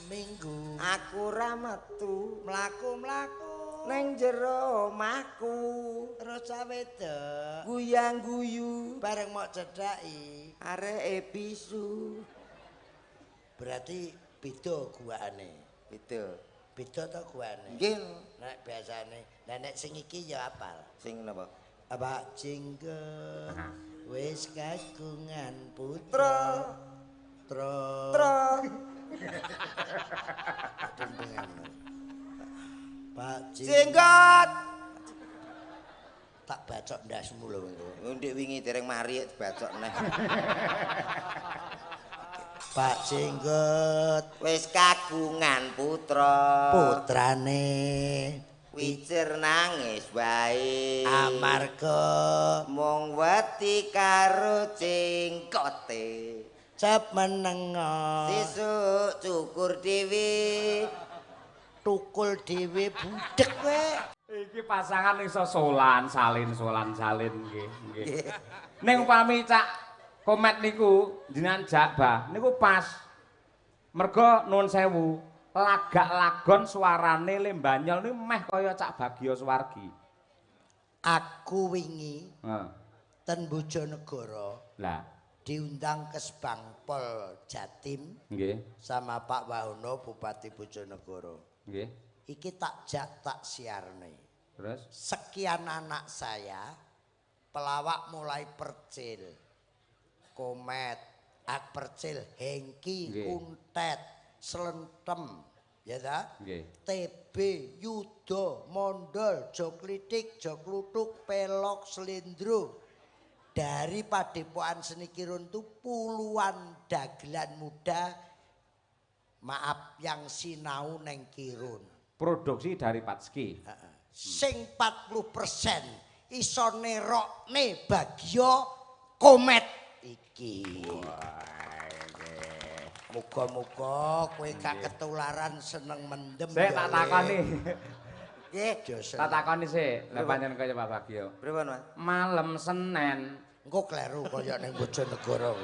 Minggu aku ora metu, mlaku-mlaku neng jero omahku. Terus cah wedok guyang-guyu bareng mok cedhaki areke bisu. Berarti beda guakane. Beda. Beda to guakane? Nggih. Nek biasane, lah nek sing iki ya apal. Sing napa? Pak Jenggot wis kagungan putra. Tra. Tra. Pak Jenggot. Tak bacok ndasmu lho engko. Ndek wingi dereng mari dibacok neh. Pak Jenggot wis kagungan putra. Putrane wicer nangis wae. Amarga mung wedi karo jenggote. Cep menengo. Sesuk cukur dhewe. Tukul dhewe budhek kowe. Iki pasangan iso solan salin solan salin nggih nggih. Ning upami Cak Komet niku jenengan Jak Bah niku pas. Mergo nuwun sewu, lagak lagon suarane le Banyol niku meh kaya Cak Bagio Suwargi. Aku wingi heeh ten Bojonegoro. Lah diundang ke Sebangpol Jatim nggih sama Pak Wahono Bupati Bojonegoro. Nggih. Iki tak jak tak siarne. Terus sekian anak saya pelawak mulai Percil, Komet, Ak Percil, Hengki, Kuntet, Slentem, ya ta? Nggih. TB, Yudo, Mondol, Joklitik, Joklutuk, Pelok, Slendro. Dari Padepokan Seni Kirun itu puluhan dagelan muda, maaf yang sinau neng Kirun. Produksi dari Patski. Sing 40% iso nerokne Bagio Komet iki. Muga-muga kowe gak ketularan seneng mendem. Sik tak takoni. Nggih, tak takoni sik, lha pancen kaya Pak Bagio. Pripun, Mas? Malam Senin. Engko kleru kaya ning Bojonegoro.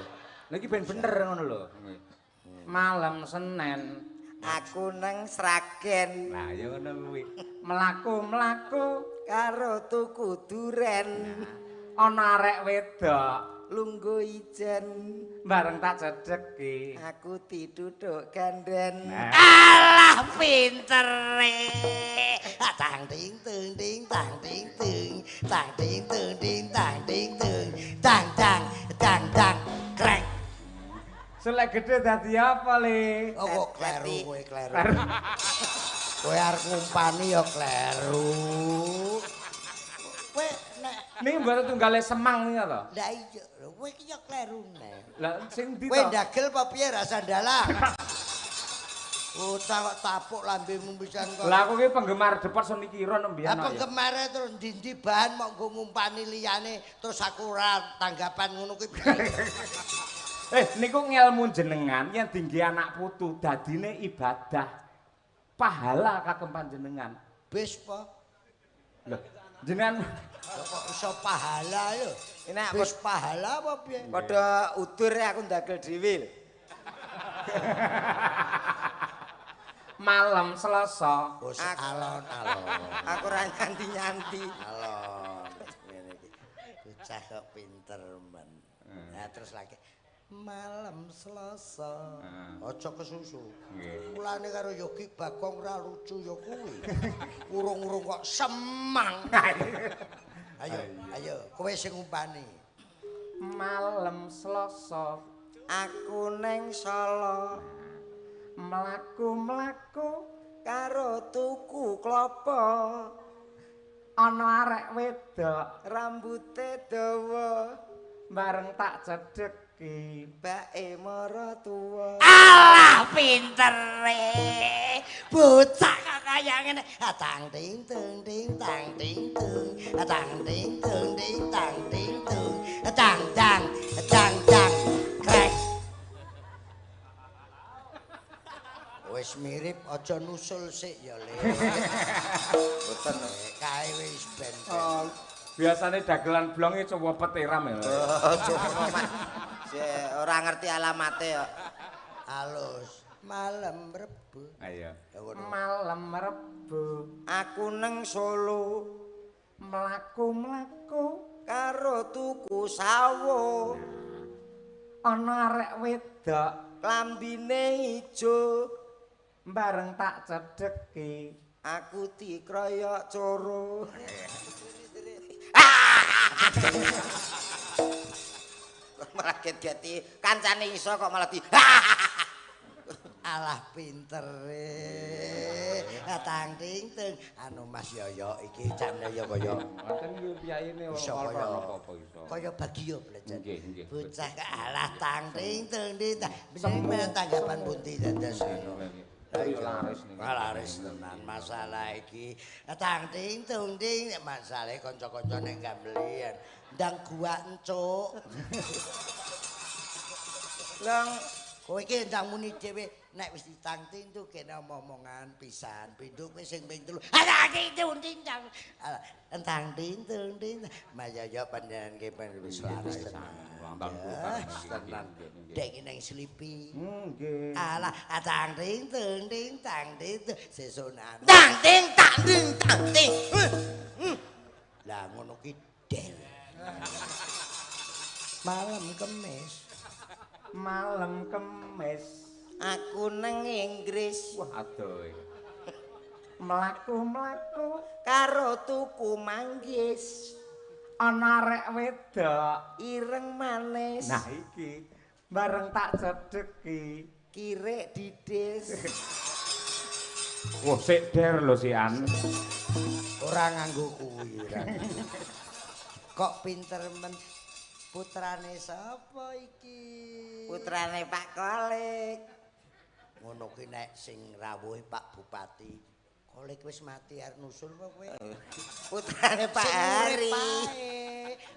Lha iki ben bener ngono lho. Malam Senin aku nang Sragen. Lah ya ngono kuwi. Mlaku-mlaku karo tuku duren. Ana arek wedok lungguh ijen bareng tak cedheki. Aku dituthuk ganden. Alah pintere. Tang ting tung ting tang ting tung tang ting tung ting tang ting tung tang tang tang tang krek. Selek gede dadi apa le? Oh kok kleru kowe kleru. Kowe arep ngumpani ya kleru. Kowe nek niki mboten tunggale Semang niku to? Lah iya, kowe iki ya kleru neh. Lah sing ndi to? Kowe ndagel apa piye rasa dalang? Bocah kok tapuk lambemu pisan kok. Lah aku ki penggemar Depot Seni Kirun mbiyen. Lah penggemare terus ndi-ndi bahan mok nggo ngumpani liyane terus aku ora tanggapan ngono kuwi. Niku ngelmu jenengan yen dingge anak putu dadine ibadah. Pahala kagem panjenengan. Bis po. Lho, jenengan kok iso pahala lho. Nek bis pahala apa piye? Padha udur aku ndagel dhewe lho. Malam Selasa wis alon-alon. Aku ora nyanti-nyanti. Alon. Ngene iki. Bocah kok pinter men. Nah terus lagi malam Selasa. Aja kesusu. Mulane karo Yogi Bagong ra lucu ya kuwi. Urung-urung kok Semang. Ayo, ayo, kowe sing ngumpani. Malam Selasa aku neng Solo. Mlaku-mlaku karo tuku klopo. Ana arek wedok rambute dawa bareng tak cedheki bae maratuwa. Alah pintere. Bocah kok kaya ngene. Tang ting tung ting tang ting tung. Tang ting tung ting tang ting tung. Tang tang tang tang krek. Wis mirip aja nusul sik ya Le. Mboten kae wis ben. Oh, biasane dagelan blonge coba petiram ya. Oh, coba Mas. Ora ngerti alamate kok. Alus. Malam Rebo. Ayo. Malam Rebo aku neng Solo mlaku-mlaku karo tuku sawo. Ana arek wedok klambine ijo bareng tak cedheki aku dikroyok coro. Malah get-geti kancane iso kok malah di alah pintere. Tang ting ting anu Mas Yoyo iki jane ya kaya ngoten iki piyayine ora apa-apa iso. Kaya Bagio belajar. Nggih, nggih. Bocah alah tang ting ting ting. Jeneng tanggapan pundi dados. Ayo laris niku. Laris tenan masalah iki. Tang ting tung ting masalahe kanca-kanca ning gambelian. Ndang gua encuk. Lang kowe iki ndang muni dhewe nek wis ditang ting tu kene omong-omongan pisan pindho kowe sing ping 3. Alah ting tung ting tang. Tang ting tung ting. Mas Yoyo panjenengan ki wis laris tenan. Tenan. Dek iki nang slipi. Nggih. Alah tang ting tung ting tang ting sesuk nang. Tang ting tang ting tang ting. Lah ngono ki del. Malam Kemis. Malam Kemis aku nang Inggris. Wah adoh. Mlaku-mlaku karo tuku manggis. Ana arek wedok ireng manis. Nah iki bareng tak cedheki kirek didis. Wah sik der lho sian. Ora nganggo kuwi. Kok pinter men putrane sapa iki? Putrane Pak Kolik. Ngono ki nek sing rawuhe Pak Bupati. Kolik wis mati arep nusul apa kowe? Putrane Pak Hari.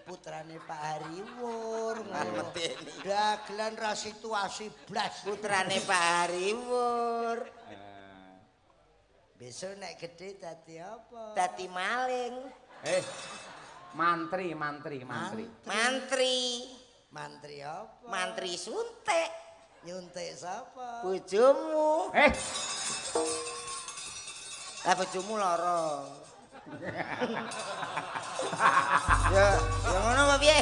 Putrane Pak Hari Wur. Dagelan ra situasi blas. Putrane Pak Hari Wur. Besok nek gedhe dadi apa? Dadi maling. Mantri, mantri, mantri. Mantri. Mantri apa? Mantri suntik. Nyuntik sapa? Bojomu. Lah bojomu lara. Ya, ya ngono apa piye?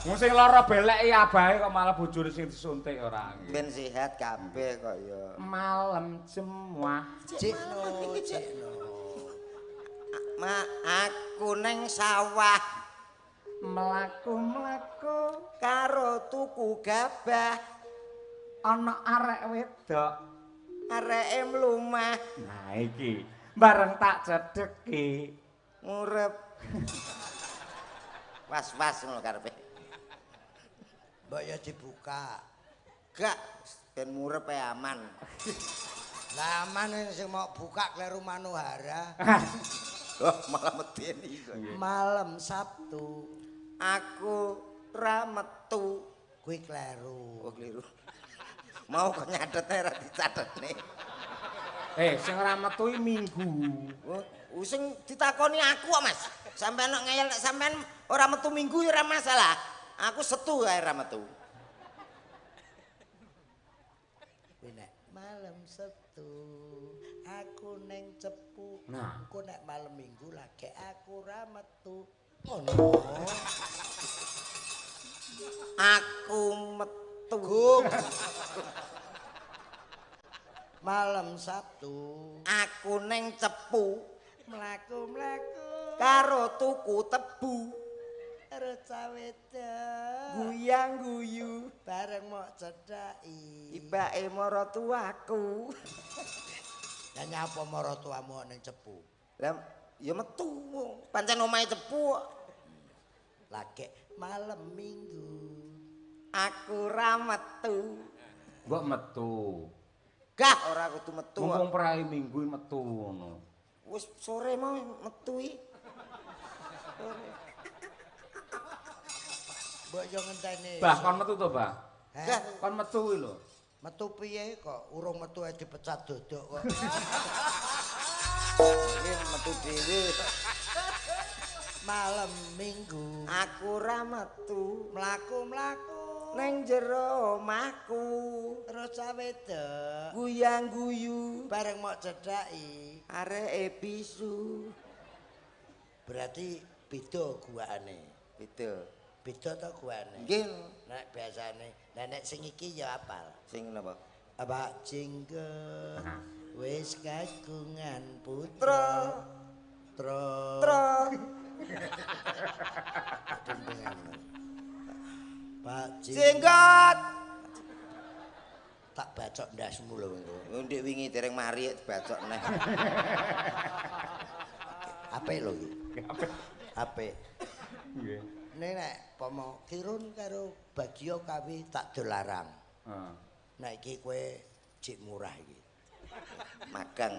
Wong sing lara beleki abahe kok malah bojone sing disuntik ora. Ben sehat kabeh kok ya. Malam Jemuah. Cikno, cikno. Ma aku neng sawah mlaku-mlaku karo tuku gabah. Ana arek wedok areke mlumah. Nah iki bareng tak cedheki ngurep. Was-was ngono karepe. Mbok ya dibuka. Gak ben murep ae aman. Lah aman sing mau buka kleru Manohara. Oh, malah medeni kok. Malam Sabtu aku ra metu. Kuwi kleru. Oh, kleru. Mau kok nyatete ra dicatetne. Sing ora metu iki Minggu. Oh, sing ditakoni aku kok, Mas. Sampeyan kok ngeyel nek sampeyan ora metu Minggu ya ora masalah. Aku setu ae ora metu. Kuwi nek malam Sabtu aku neng Cepu. Nah, engko nek malam Minggu lagi aku ora metu. Ngono. Aku metu. Malam Sabtu aku neng Cepu mlaku-mlaku karo tuku tebu. Karo cah wedok guyang-guyu bareng mok cedhaki ibake maratuwaku. Lah nyapa maratuwamu ning Cepu? Lah ya metu pancen omahe Cepu kok. Lagek malam Minggu aku ra metu. Mbok metu. Gah ora kudu metu. Mumpung prai Minggu metu ngono. Wis sore mau metu iki. Mbok yo ngenteni. Bah kon metu to, Bah? Heh? Kon metu kuwi lho. Metu piye kok urung metu ae dipecat dodok kok. Iki metu dhewe. Malam Minggu aku ra metu. Mlaku-mlaku Neng jero omahku Rosa wedok guyang guyu bareng mok cedhaki areke bisu. Berarti beda guakane. Beda. Beda to guakane? Nggih. Nek biasane, lah nek sing iki ya apal. Sing napa? Pak Jenggot wis kagungan putra. Tra. Tra. Pak Jenggot. Tak bacok ndasmu lho engko. Ndek wingi dereng mari dibacok neh. Apik lho iki. Apik. Nggih. Nek nek pomo Kirun karo Bagio kawi tak dolarang. Heeh. Nek iki kowe cik murah iki. Magang.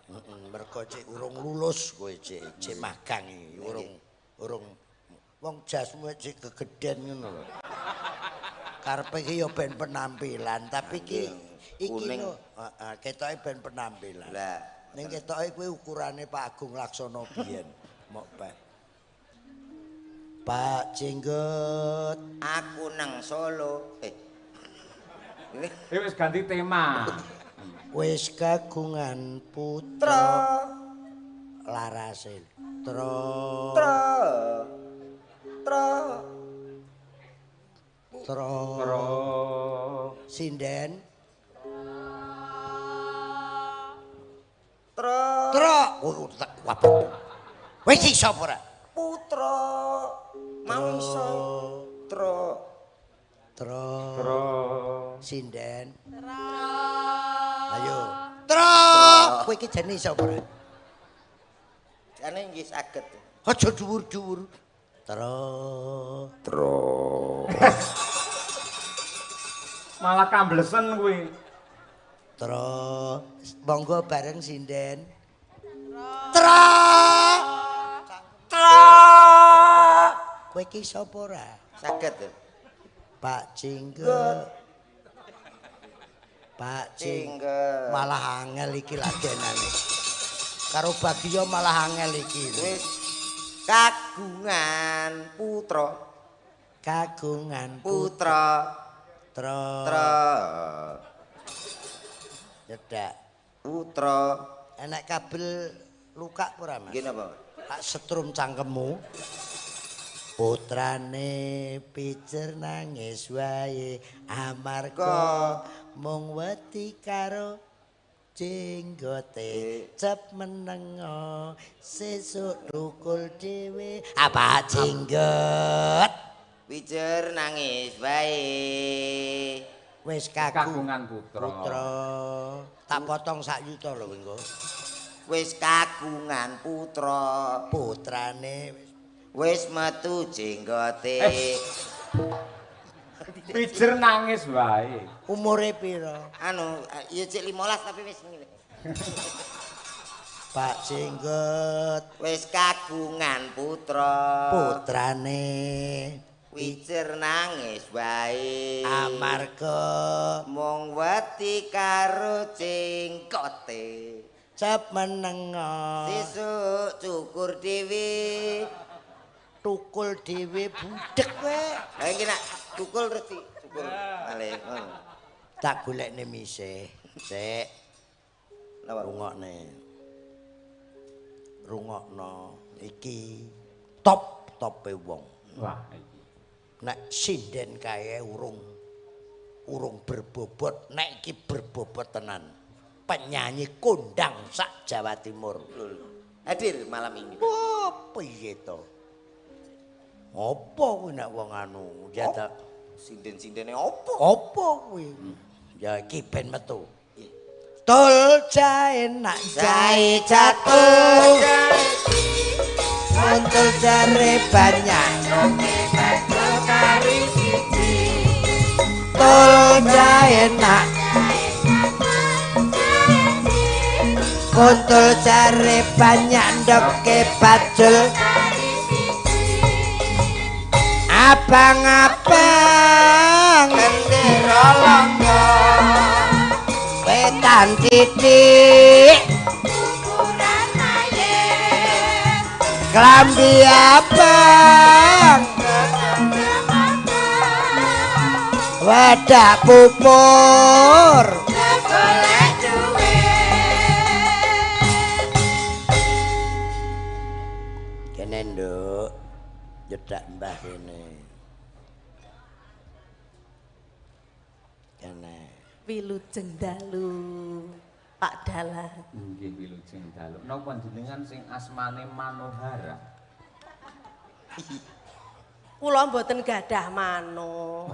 Heeh, mergo cik urung lulus kowe cik, cik magang iki, urung wong jasmu cik gegeden ngono lho. Karepe iki ya ben penampilan, tapi iki iki lho, heeh, ketoke ben penampilan. Lah, ning ketoke kuwi ukurane Pak Agung Laksono biyen. Mok Pak. Pak Jenggot, aku nang Solo. Eh wis ganti tema. Wis kagungan putra larase. Tra. Tra. Tra. Tra. Tra. Sinden. Tra. Tra. Oh, tak wabah. Wis iso apa ora? Putra. Mau iso. Tra. Tra. Tra. Sinden. Tra. Ayo. Tra. Kowe iki jane iso apa ora? Jane nggih saged. Aja dhuwur-dhuwur. Tra. Tra. Malah kamblesen kuwi. Tra. Monggo bareng sinden. Tra. Tra. Kowe iki iso apa ora? Saged. Pak Jenggot. Pak Jenggot. Malah angel iki ladenane. Karo Bagio malah angel iki. Wis kagungan putra. Kagungan putra. Tra. Tra. Nyedak. Putra. Enek kabel luka apa ora, Mas? Nggih napa? Tak setrum cangkemmu. Putrane pijer nangis wae amarga mung wedi karo jenggote cep menengo sesuk dukul dhewe. Apa jenggot? Pijer nangis wae. Wis kagungan putra. Putra. Tak potong sak yuta lho engko. Wis kagungan putra. Putrane wis metu jenggote. Pijer nangis wae. Umure pira? Anu, ya cek 15 tapi wis ngene. Pak Jenggot wis kagungan putra. Putrane pijer nangis wae. Amarga mung wedi karo jenggote. Cep menengo. Sesuk cukur dhewe. Tukul dhewe budhek kowe. Lah iki nak tukul terus dicukur malih. Tak golekne mise. Sik. Napa? Rungokne. Rungokno iki top-tope wong. Wah iki. Nek sinden kae urung berbobot, nek iki berbobot tenan. Penyanyi kondang sak Jawa Timur. Hadir malam ini. Oh, piye to? Apa kuwi nek wong anu ya ta sinden-sindene apa? Apa kuwi? Ya iki ben metu. Tul jae nak jae jatuh. Kuntul jare banyak. Tul jae nak kuntul jare banyak ndoke bajul. Abang-abang gendera langga wetan titik ukuran mayit klambi abang Wedak pupur. Golek duwe. Kene, Nduk. Nyedak mbah kene. Kene. Wilujeng dalu Pak Dalang. Nggih wilujeng dalu. Napa jenengan sing asmane Manohara? Kula mboten gadah mano.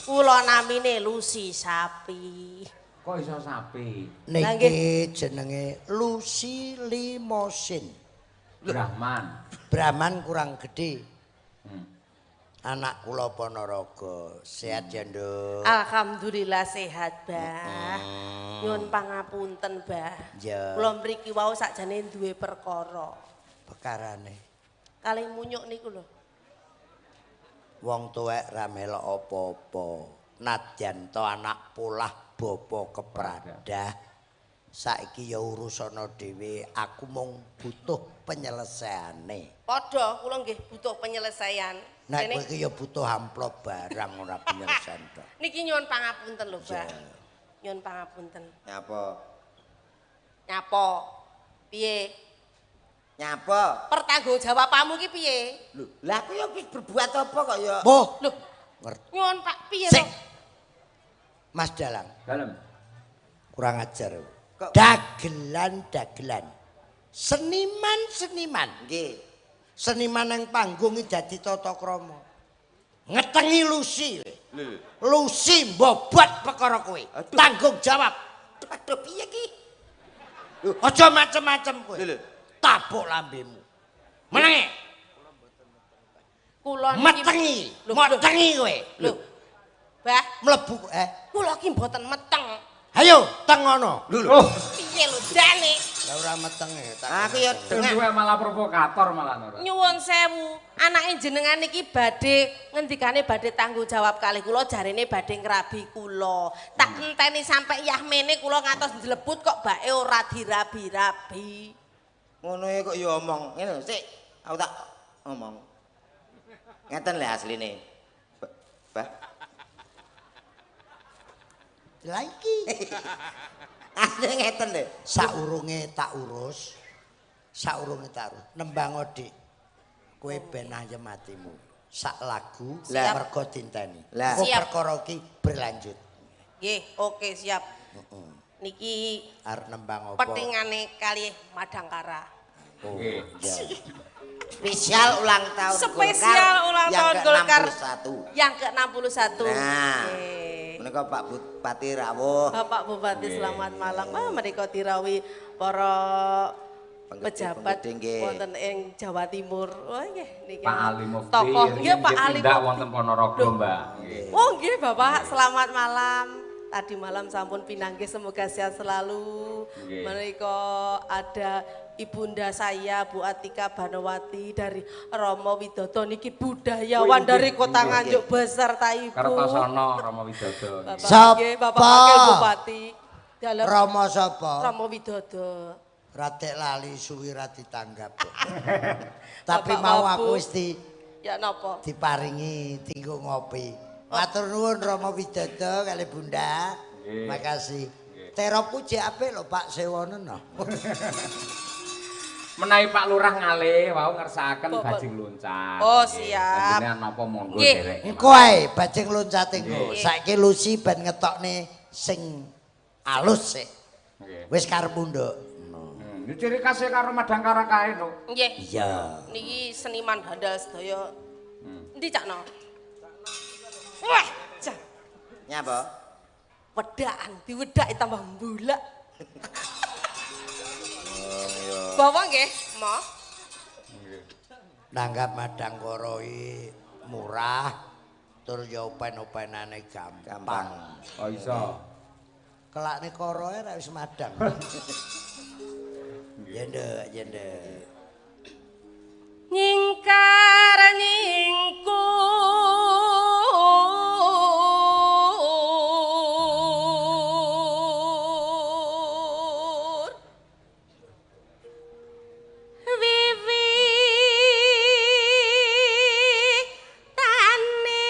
Kula namine Lucy Sapi. Kok iso sapi? Niki jenenge Lucy Limosin. Brahman. Brahman kurang gede. Anak kula Ponorogo. Sehat ya, Nduk? Alhamdulillah sehat, Bah. Nyuwun pangapunten, Bah. Ya. Kula mriki wau sakjane duwe perkara. Perkarane Kalih munyuk niku lho. Wong tuwek ra melok apa-apa. Nadyan to anak polah bapa kepradah. Saiki ya urusana dhewe, aku mung butuh penyelesaiane. Padha kula nggih butuh penyelesaian. Nek Dene kowe iki ya butuh amplop barang ora penyelesaian tok. Niki nyuwun pangapunten lho, Bah. Nyuwun pangapunten. Nyapa? Nyapa? Piye? Nyapa? Pertanggungjawabanmu ki piye? Lho, lah aku ya wis berbuat apa kok ya? Boh, Lho, ngerti. nyuwun Pak piye Sik. to? Mas Dalang, Dalem. Kurang ajar. Kok- Dagelan-dagelan. Seniman-seniman. Nggih. Seniman yang panggung iki dadi tata krama. Ngetengi Lucy. Lucy mbobot perkara kowe. Aduh. Tanggung jawab. Aduh, piye ki? Aja macem-macem kowe. Lho, lho. Tabuk lambemu. Menenge. Kula niki Metengi. Lho, lho. Metengi kowe. Lho. Bah, Mlebu kula ki mboten meteng. Ayo teng ngono. Lho, lho. Oh, Piye lho jane? Lah ora metenge. Aku ya dengak. duwe malah provokator malah ora. Nyuwun sewu, anake jenengan niki badhe ngendikane badhe tanggung jawab kalih kula jarene badhe ngrabi kula. Tak enteni sampe yahmene kula ngantos njlebut kok bae ora dirabi-rabi. Ngono e kok ya omong. Ngene lho, sik. Aku tak omong. Ngeten lho asline. Bah. Lah iki Asline ngeten lho. saurunge tak urus. Saurunge tak urus. Nembang Dik. Kowe ben ayem atimu. Sak lagu Lah. mergo dinteni. Lah. Engko Siap. perkara iki berlanjut. Nggih, oke siap. Niki Arep nembang apa? petingane kalih Madangkara. Oh, Nggih. iya. Spesial ulang tahun Spesial ulang yang tahun Golkar ke-61. yang ke-61. Nah. Nggih. Menika Pak Bupati rawuh. Bapak Bupati Nggih. selamat malam. Ah, menika dirawi para pejabat Penggede-penggede, nggih. wonten ing Jawa Timur. Wah nggih niki. Pak Ali Mufti. Tokoh nggih Pak Ali Tindak Mufti. wonten Ponorogo, Loh. Mbak. Nggih. Oh nggih Bapak, selamat malam. Tadi malam sampun pinanggih, semoga sehat selalu. Nggih. Menika ada ibunda saya Bu Atika Banowati dari Romo Widodo niki budayawan Oh, dari nggih, Kota nggih. Nganjuk beserta Ibu. Kertosono Rama Widodo. Bapak, Sapa? nggih, Bapak Wakil Bupati dalam Rama sapa? Romo Widodo. Ratek lali suwi ra ditanggap. Tapi Bapak mau Wabu. aku wis di Ya napa? diparingi tinggo ngopi. Matur nuwun Rama Widodo kali Bunda. Nggih. Makasih. Teropku jek apik lho Pak Sewono no. Menawi Pak Lurah ngalih wau ngersakaken Bapak. bajing loncat. Oh, Nggih. siap. Panjenengan napa monggo Nggih. derek. Engko ae bajing loncate engko. Nggih. Saiki Lucy ben ngetokne sing alus sik. Nggih. Wis karepmu, Nduk. No. Hmm, ciri khasnya karo Madangkara kae no. Nggih. Iya. Niki seniman handal sedaya. Endi Cakno? Wah, jan Nyapa? wedakan, diwedaki tambah mbulak. Bawa nggih, Ma. Nanggap Madangkara iki murah tur ya open-openane gampang. Gampang. Oh iso. Kelakne koroe ra wis madang. Ya nduk, ya nduk. Nyingkar nyingkur wiwi tane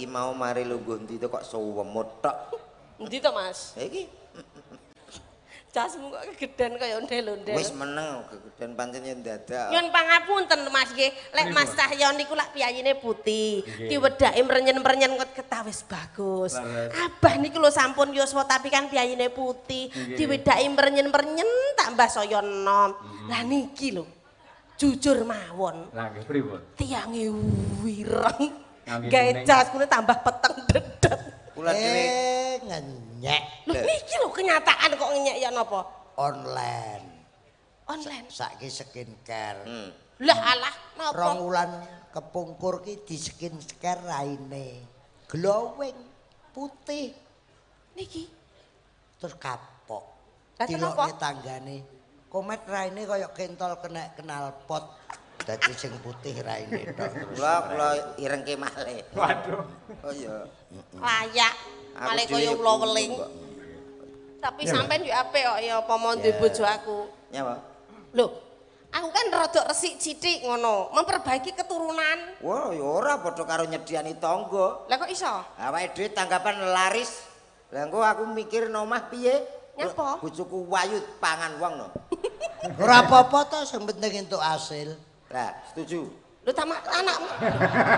Iki mau mari lungguh ndi to kok suwemut tok. Endi to, Mas? Lah iki Jasmu kok kegeden kaya ondel-ondel. wis meneng kegeden pancen yen dadak. Nyun pangapunten Mas nggih, lek Mas Cahyo niku lak piyayine putih, diwedhake mrenyen-mrenyen kok ketawis bagus. Abah niku lho sampun yuswa tapi kan piyayine putih, diwedhake mrenyen-mrenyen tambah saya enom. Lah niki lho. Jujur mawon. Lah nggih pripun? Tiange wireng. Ngangge Gawe kuning. jas kuwi tambah peteng dedet. Kula dhewe Ngenyek Lho niki lho kenyataan kok ngenyek ya napa? online. Online. Saiki skincare. Lah alah napa? Rong wulan kepungkur ki di skincare raine. Glowing putih Niki. terus kapok. Lah, kenapa? Dilokne tanggane. Komet raine kaya kentol kena knalpot. Dadi sing putih raine tok terus. kula irengke malih. Waduh. Oh iya. Layak. Aku Malih dhewe kaya ya ula bungu weling. kok. Tapi sampean yo apik kok ya apa mau duwe bojo aku. Nyapa? Lho, aku kan rada resik sithik ngono, memperbaiki keturunan. Wah, ya ora padha karo nyediani tangga. Lah kok iso? Awake dhewe tanggapan laris. Lah engko aku mikir no omah piye? Nyapa? Bojoku wayu pangan wong no. Ora apa-apa to sing penting entuk hasil. Lah, setuju. Lho ta anakmu.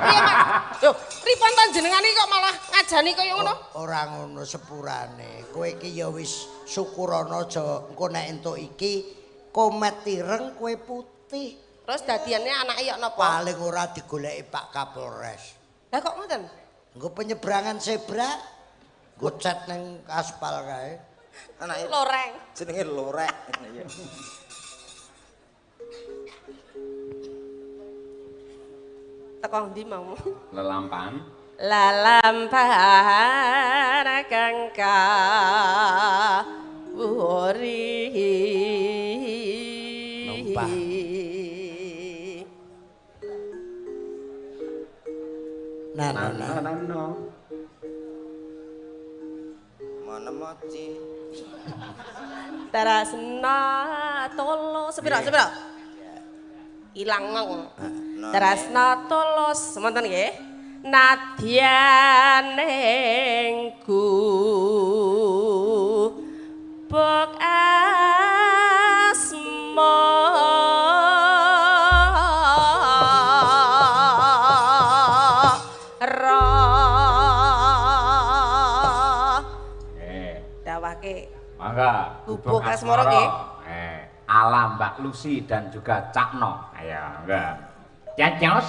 Piye, Mas? Lho, pripun ta jenengane kok malah ngajani kaya ngono? Ora ngono sepurane. Kowe iki ya wis syukurana aja engko nek entuk iki komet ireng kowe putih. Terus dadiane anake yok napa? Paling ora digoleki Pak Kapolres. Lah kok ngoten? Engko penyeberangan zebra nggo cat ning aspal kae. Anake Loreng. jenenge lorek. Iya. Teko ndi mau? Lelampan. Lalampahan kang kawuri. Numpah. Nah, nah, nah. Nano. Mana moci? Tarasna tolo sepiro sepiro? Ilang ngong. Tarasna tolos semonten nggih. Nadyan ing gubuk asmara. Eh, Dawake mangga. Gubuk Asmara nggih. Ala Mbak Lucy dan juga Cak No. Ayo, mangga. Cacos.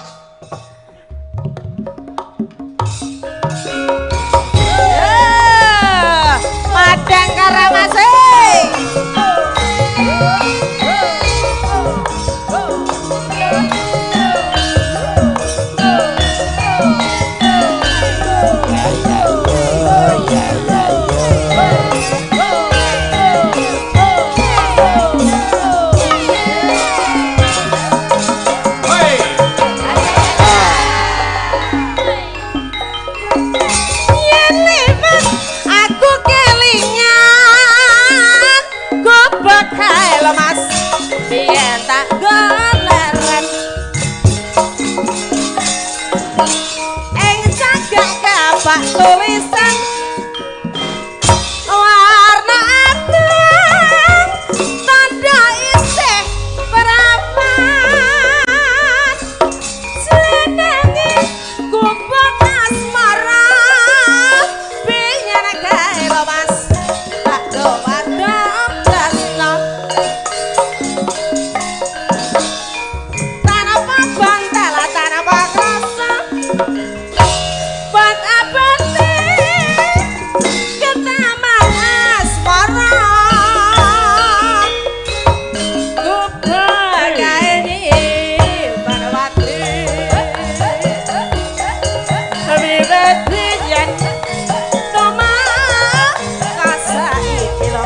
Madang Karamase. Yen liwat aku kelingan gobok kae lho Mas. Biyen tak goleren ing cagak kapak tulisan warna abang tanda isih perawan jenenge gubuk asmara biyen kae lho Mas tak dowadom tresno tanpa bantal tanpa krasa buat abadi ketaman asmara gubuk kae nyimpen wati wiwit biyen toma kasaiki lho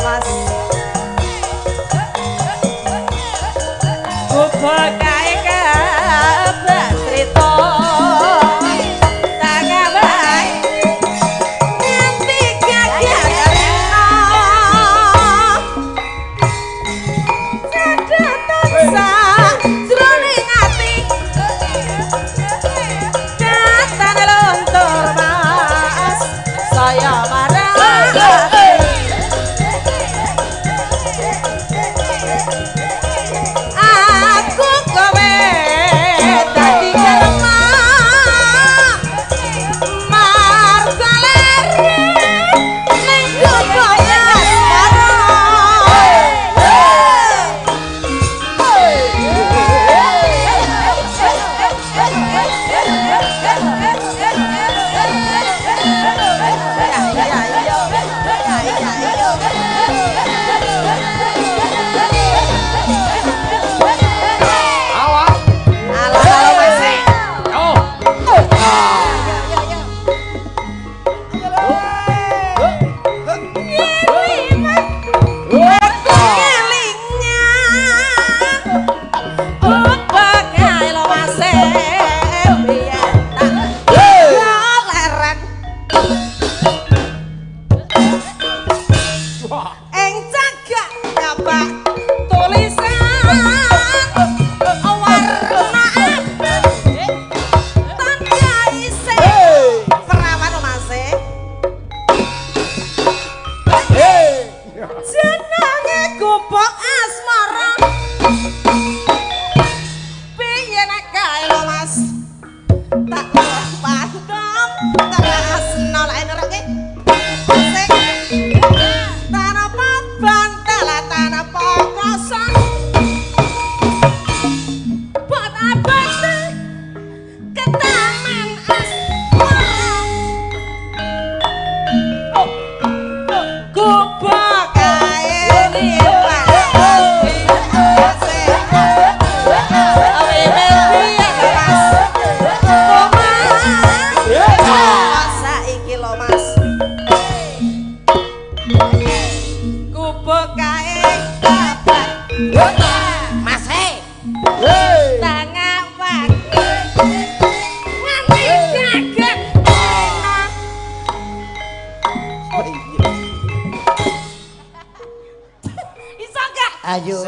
Ayo.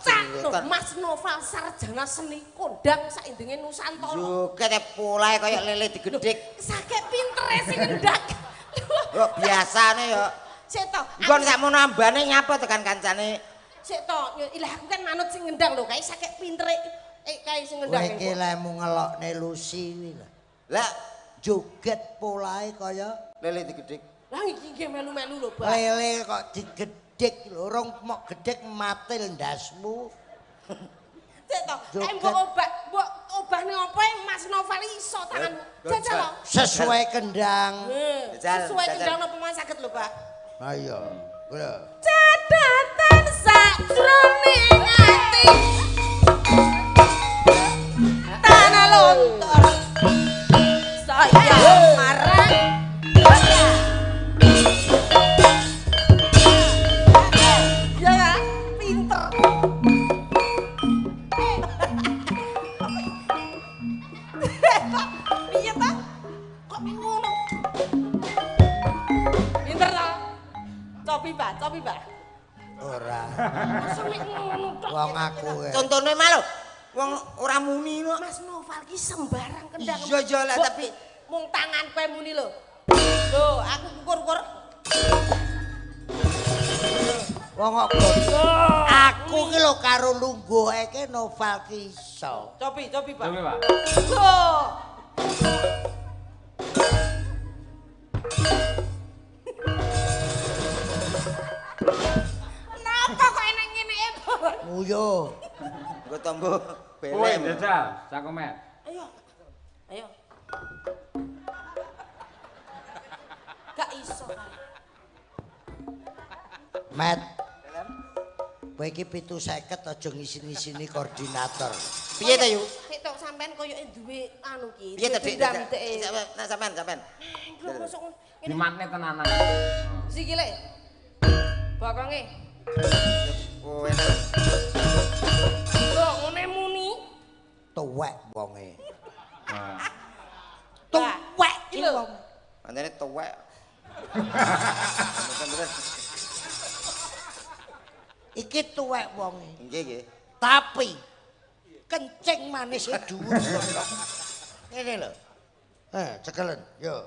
Cak Mas Noval sarjana seni kondang saindenge Nusantara. Joget polahe kaya lele digedhik. Sakek pintere sing ngendak. Kok biasane ya. Sik to. Nggon sakmono ambane nyapa tekan kancane. Sik to, ilah aku kan manut sing ngendang lho, kae sakek pintere kae sing ngendang. Kowe iki lemu ngelokne Lucy kuwi lho. Lah joget polahe kaya lele digedhik. Lah iki nggih melu-melu lho, Pak. Lele kok digedhik lho, rong mok gedhek matil ndasmu. Sik to, kae mbok obah, mbok obahne apa Mas Noval iso tanganmu. Jajal lho. Sesuai kendang. Sesuai kendang napa Mas saged lho, Pak? Ha iya. Lho. Catatan sakjroning ati. Tanah lontor. Saya marang. Ya kan? Pinter. Piye ta? Kok ngono? Pinter ta? Cobi, Pak, cobi, Pak. Ora. Masa mek ngono tok. Wong aku. Contone mah lho. Wong ora muni kok. Mas Noval ki sembarang kendang. Iya iya lah tapi mung tangan kowe muni lho. Lho, aku kukur-kukur. Wong kok aku ki lho karo lungguhe ki Noval ki iso. Cobi, cobi, Pak. Cobi, Pak. Lho. Napa kok enak ngene e, Pak? Nguyo. Nggo tombo Kowe belem. jajal, sakomet. Ayo. Ayo. Gak iso kae. Met. Kowe iki 750 aja ngisin-ngisini koordinator. Piye ta, Yu? Sik tok sampean koyoke duwe anu ki. Piye ta, Dik? Dendam dek. Nah, sampean, sampean. Lho mosok ngene. Dimatne tenanan. Sikile. Bokonge. Kowe Lho ngene muni. Tuwek wonge. Nah. Tuwek iki lho. Pancene tuwek. Bener-bener. Iki tuwek wonge. Nggih, nggih. Tapi kencing manis dhuwur. Ngene lho. Cekelen, yo.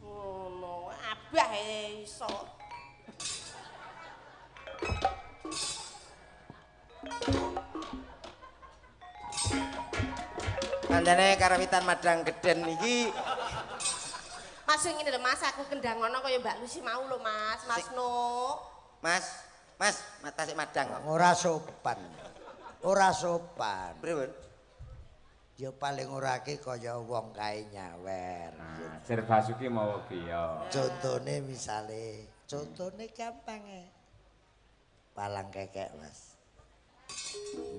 Ngono, abah iso. Kandhane karawitan Madang Geden iki Mas ngene lho Mas, aku kendang ngono kaya Mbak Lucy mau lho Mas, Mas No. Mas, Mas, tasik madang kok. Ora sopan. Ora sopan. Pripun? Ya paling ora ki kaya wong kae nyawer. Nah, Sir Basuki mau piye? Contone misale, contone gampang e. Palang kekek, Mas.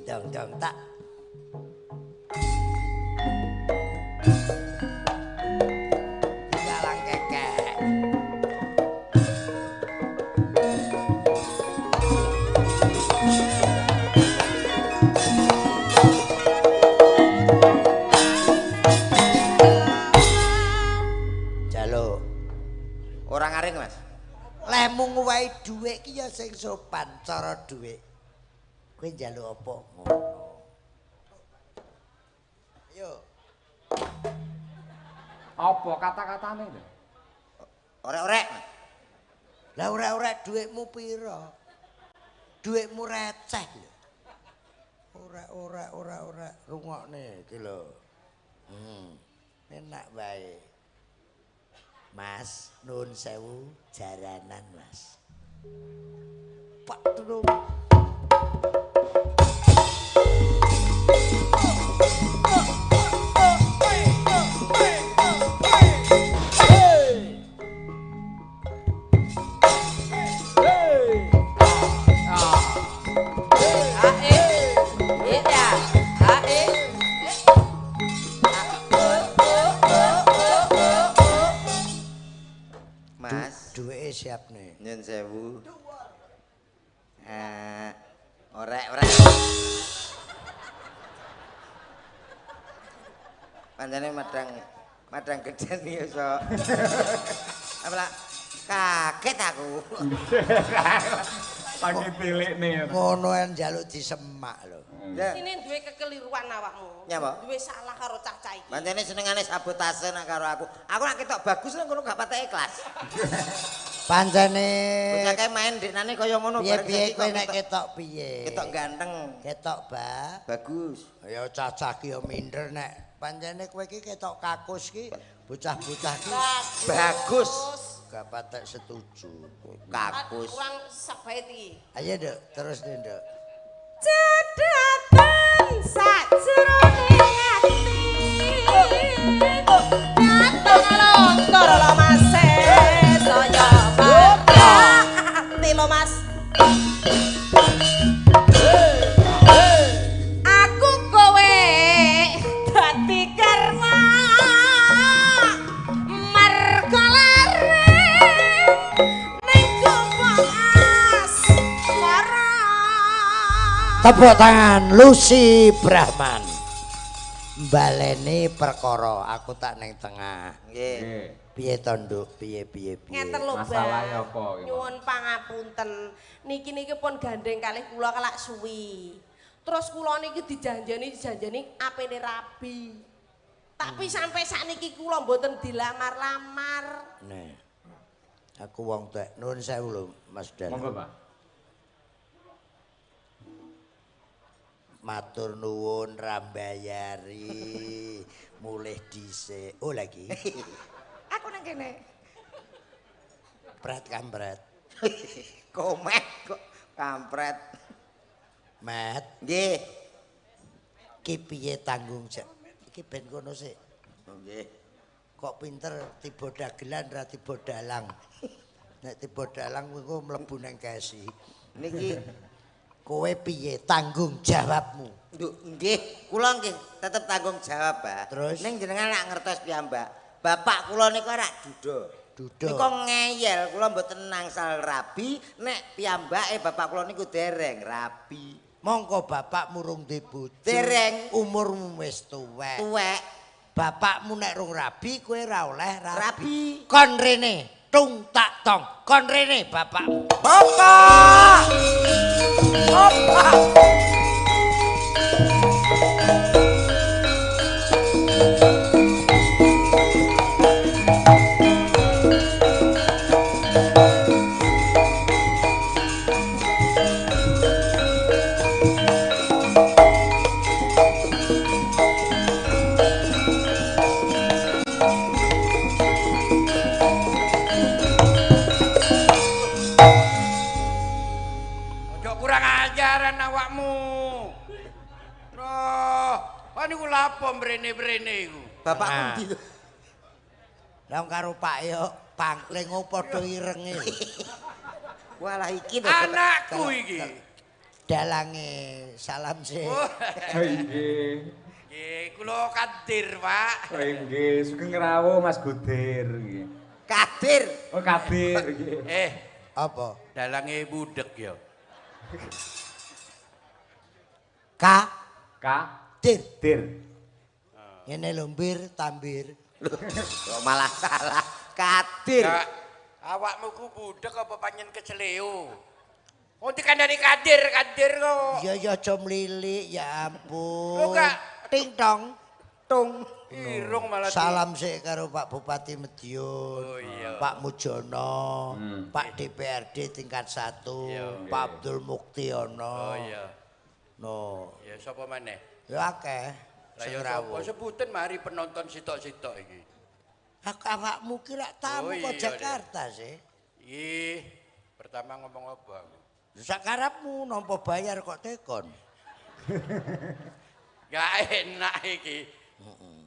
Dong-dong tak. Palang kekek. Jaluk. Ora ngaring, Mas. Lemu nguwehi dhuwit ki ya sing sopan cara dhuwit. Kowe njaluk apa ngono. Ayo. Apa kata-katane lho? Orek-orek. Lah orek-orek dhuwitmu pira? Dhuwitmu receh lho. Orek-orek orek-orek rungokne iki lho. Enak wae. Mas, nuwun sewu jaranan, Mas. Pak tulung. Mas, Duweke siap nih. nyun sewu. Orek-orek. Pancene madang gedhen iki iso. Apa kaget aku. Lagi tilikne. Ngono en njaluk disemak lho. Sini duwe kekeliruan awakmu. Nyapa? Duwe salah karo cah-cah iki. Pancene senengane sabotase nek karo aku. Aku nek ketok bagus nang kono gak patek ikhlas. Pancene bocah kae main ndeknane kaya ngono bareng piye kowe nek ketok piye? Ketok ganteng. Ketok ba bagus. Ya cah-cah ki ya minder nek pancene kowe iki ketok kakus ki bocah-bocah ki bagus. Gak patek setuju. Kakus. Kurang sak bait iki. Ayo Nduk, terus nih Nduk. Cedhatan sajroning ati. Dateng lontor lho Mas saya pati lho Mas. Aku kowe dadi karma marga lare ning gombong asmara. Tepuk tangan Lucy Brahman. Baleni perkara aku tak ning tengah. Nggih. Piye to Nduk? Piye piye piye? Ngeten lho, Masalahe apa iki? Nyuwun pangapunten. Niki niki pun gandeng kalih kula kelak suwi. Terus kula niki dijanjeni apene rabi. Tapi sampai sakniki kula mboten dilamar-lamar. Nih. Aku wong tuwek. Nuwun sewu lho Mas Dan. Monggo, Pak. Matur nuwun rambayari mulih dhisik. Oh lagi. Aku nang kene. Pret kampret. Komet kok kampret. Met. Nggih. Ki piye tanggung jawab? Iki ben kono sik. Nggih. Kok pinter tiba dagelan ra tiba dalang. Nek tiba dalang kuwi mlebu nang kesi. Niki kowe piye tanggung jawabmu? Nduk, nggih, kula nggih tetep tanggung jawab, Pak. Terus? Ning jenengan lak ngertos piyambak. Bapak kula niku rak duda. Duda. Niku ngeyel, kula mboten nangsal rabi nek piyambake bapak kula niku dereng rabi. Mongko bapakmu rung duwe bojo. Dereng. Umurmu wis tuwek. Tuwek. Bapakmu nek rung rabi kowe ora oleh rabi. Rabi. Kon rene, tung tak tong. Kon rene bapakmu. Bapak. Bapak. Mrene-mrene iku. Bapak endi lho? Lah karo Pak yo pangkling padha irenge. Walah iki lho. Anakku iki. Dalange salam sih. Oh nggih. Nggih, kula Kadir, Pak. Oh nggih, sugeng rawuh Mas Gudir nggih. Kadir. Oh Kadir nggih. Eh, apa? Dalange budek ya. K K Dir. Dir. Ngene lho mbir tambir. Kok malah salah. Kadir. Ya, awakmu ku budek apa panjen keceleo? Wong dikandani Kadir, Kadir kok. Ya ya aja mlilik, ya ampun. Lho gak ting tong tung. Irung malah. Salam sik karo Pak Bupati Madiun, oh, iya. Pak Mujono, Pak DPRD tingkat 1, iya, Pak Abdul Muktiono. Oh iya. No. Ya sapa maneh? Ya akeh. Lah ya sapa sebutan mari penonton sitok-sitok iki. Aku awakmu ki lak tamu oh, kok iya, Jakarta sih. Ih, pertama ngomong apa aku? Sakarepmu nampa bayar kok tekon. Gak enak iki.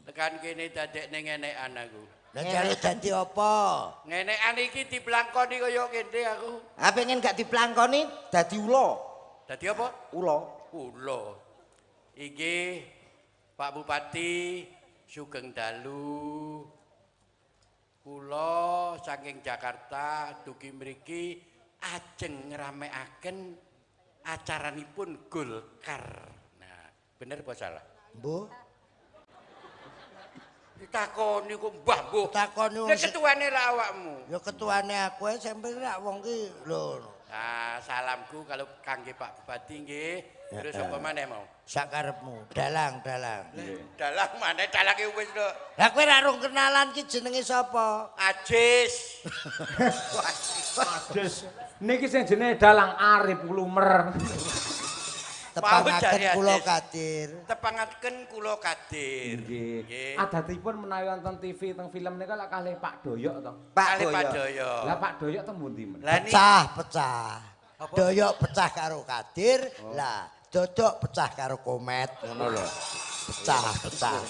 Tekan kene dadekne ngenekan aku. Lah jare dadi apa? Ngenekan iki diblangkoni kaya kene aku. Ha pengen gak diblangkoni dadi ula. Dadi apa? Ula. Ula. Iki Pak Bupati sugeng dalu. Kula saking Jakarta dugi mriki ajeng ngramekaken Acaranipun Golkar. Nah, bener apa salah? Mbuh, Ditakoni kok mbah mbuh. Takoni wong Lah ketuane lah awakmu. Ya ketuane aku ae sampe rak wong ki lho. Nah, salamku kalau kangge Pak Bupati nggih. Terus apa maneh mau? Sakarepmu, dalang, dalang. Dalang maneh dalange wis lho. Lah kowe ra rung kenalan ki jenenge sapa? Ajis. Ajis. Niki sing jenenge dalang Arif Lumer. Tepangaken kula Kadir. Tepangaken kula Kadir. Nggih. Adatipun menawi wonten TV teng film nika lak kalih Pak Doyok to. Pak Kalih Pak Doyok. Doyok. Lah Pak Doyok teng pundi men? Lah niki Pecah, pecah. Doyok pecah karo Kadir, lah Dodok pecah karo Komet ngono lho. Pecah, pecah.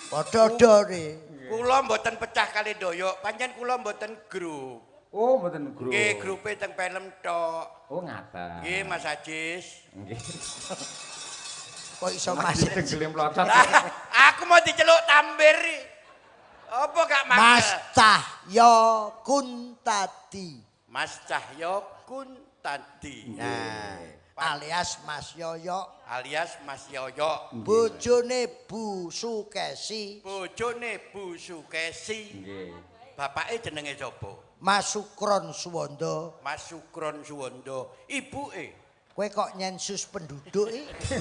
Padha-done. Kula mboten pecah kalih Doyok, pancen kula mboten grup. Oh, mboten grup. Nggih, grupe teng film tok. Oh, ngaten. Nggih, Mas Ajis. Nggih. Kok iso Mas? Dengkele mlocot. Aku mau diceluk tambir. Apa gak mangkel? Mas Cahyo Kuntadi. Mas Cahyo Kuntadi. Nah, alias Mas Yoyo, Alias Mas Yoyo. bojone Bu Sukesi, Bojone Bu Sukesi. Nggih. Bapake jenenge sapa? Mas Sukron Suwondo. Mas Sukron Suwondo. Ibuke. Kowe kok nyensus penduduk iki?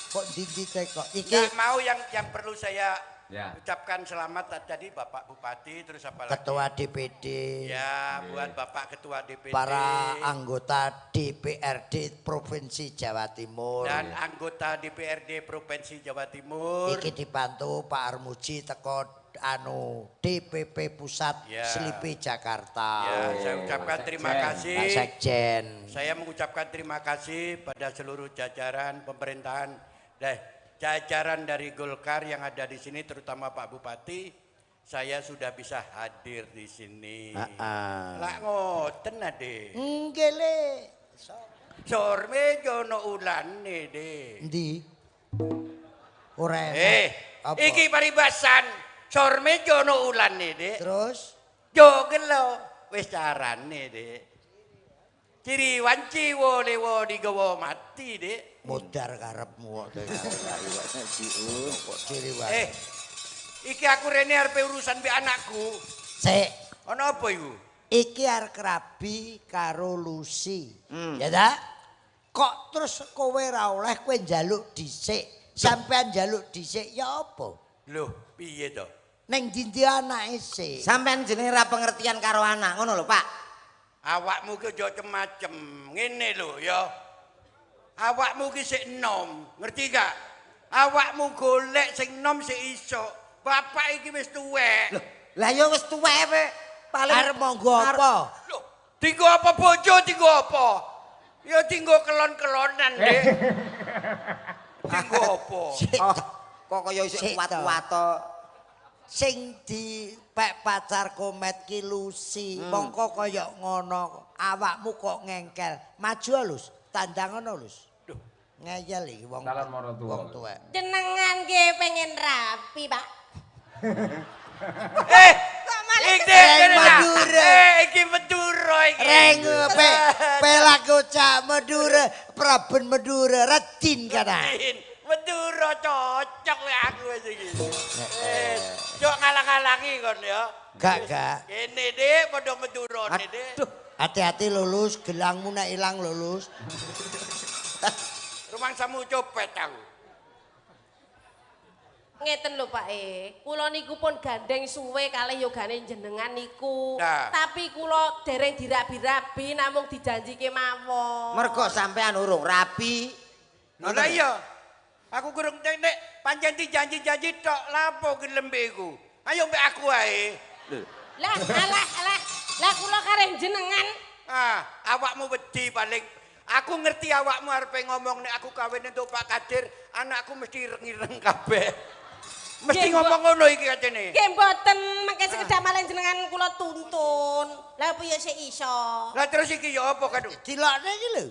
Kok ndi-ndi kok? Iki Nggak mau yang perlu saya Ya. ucapkan selamat tadi Bapak Bupati terus apa lagi? Ketua DPD, Ya, buat Bapak Ketua DPD. para anggota DPRD Provinsi Jawa Timur. Dan anggota DPRD Provinsi Jawa Timur. Iki dibantu Pak Armuji teko anu DPP Pusat Ya. Slipi Jakarta. Ya, saya ucapkan terima Sekjen. kasih. Pak Sekjen. Saya mengucapkan terima kasih pada seluruh jajaran pemerintahan, jajaran dari Golkar yang ada di sini, terutama Pak Bupati. Saya sudah bisa hadir di sini. Lah ngoten ade. Nggih le. Sorme jono ulane de. Endi? Ora enak. Apa? Iki paribasan. Sorme jono ulane de. Terus Jo gelo wis carane de. Ciri wanci wo lewo digawa mati de. Modar karepmu kok. Kok ciri wae. Iki aku rene arepe urusan mbek anakku. Sik, Ana apa iku? iki arep rabi karo Lucy. Ya ta? Kok terus kowe ra oleh kowe njaluk dhisik. Sampean njaluk dhisik ya apa? Loh, piye to? Ning ndi anake sik? Sampean jenenge ra pengertian karo anak ngono lho, Pak. Awakmu ki aja macem-macem. Ngene lho ya. Awakmu ki sik enom, ngerti gak? Awakmu golek sing enom sik iso. Bapak iki wis tuwek. Loh, lah ya wis tuwek we. Paling Arep monggo apa? Loh, dinggo apa bojo, dinggo apa? Ya dinggo kelon-kelonan, Dik. Dinggo apa? Sik Oh, to. kok kaya isih Sik to. kuat-kuat to. Sing dipek pacar Komet ki Lucy, mongko kaya ngono, awakmu kok ngengkel. Maju Lus, tandang ngono Lus. Duh. Ngeyel iki wong. Calon maratuwa. Wong tuwek. Jenengan nggih pengen rapi, Pak. Eh, malah iki Reng kene ta. Madura. Iki Madura iki. Reng pe pelaku cak Madura, Praben Madura, Radin kana. Madura cocok lek aku wis iki. Jok ngalang-alangi kon ya. Gak gak. Kene Dik, padha Madurane Dik. Aduh, Hati-hati lulus, gelangmu nek ilang lulus. Rumangsamu copet aku. Ngeten lho Pak E, kula niku pun gandeng suwe kalih yogane jenengan niku. Nah. Tapi kula dereng dirabi-rabi namung dijanjike mawon. Mergo sampean urung rabi. Lho lah iya. Aku kurang nek pancen dijanji-janji tok lapo gelem mbek iku. Ayo mbek aku ae. Lah alah alah, lah kula kareh jenengan. Ah, awakmu wedi paling. Aku ngerti awakmu arepe ngomong nek aku kawin entuk Pak Kadir, anakku mesti ireng-ireng kabeh. Mesti Nggih, ngomong ngono iki kacene. Nggih mboten, mangke sekedhap malih jenengan kula tuntun. Lah piye sik iso? Lah terus iki ya apa kan? Dilokne iki lho.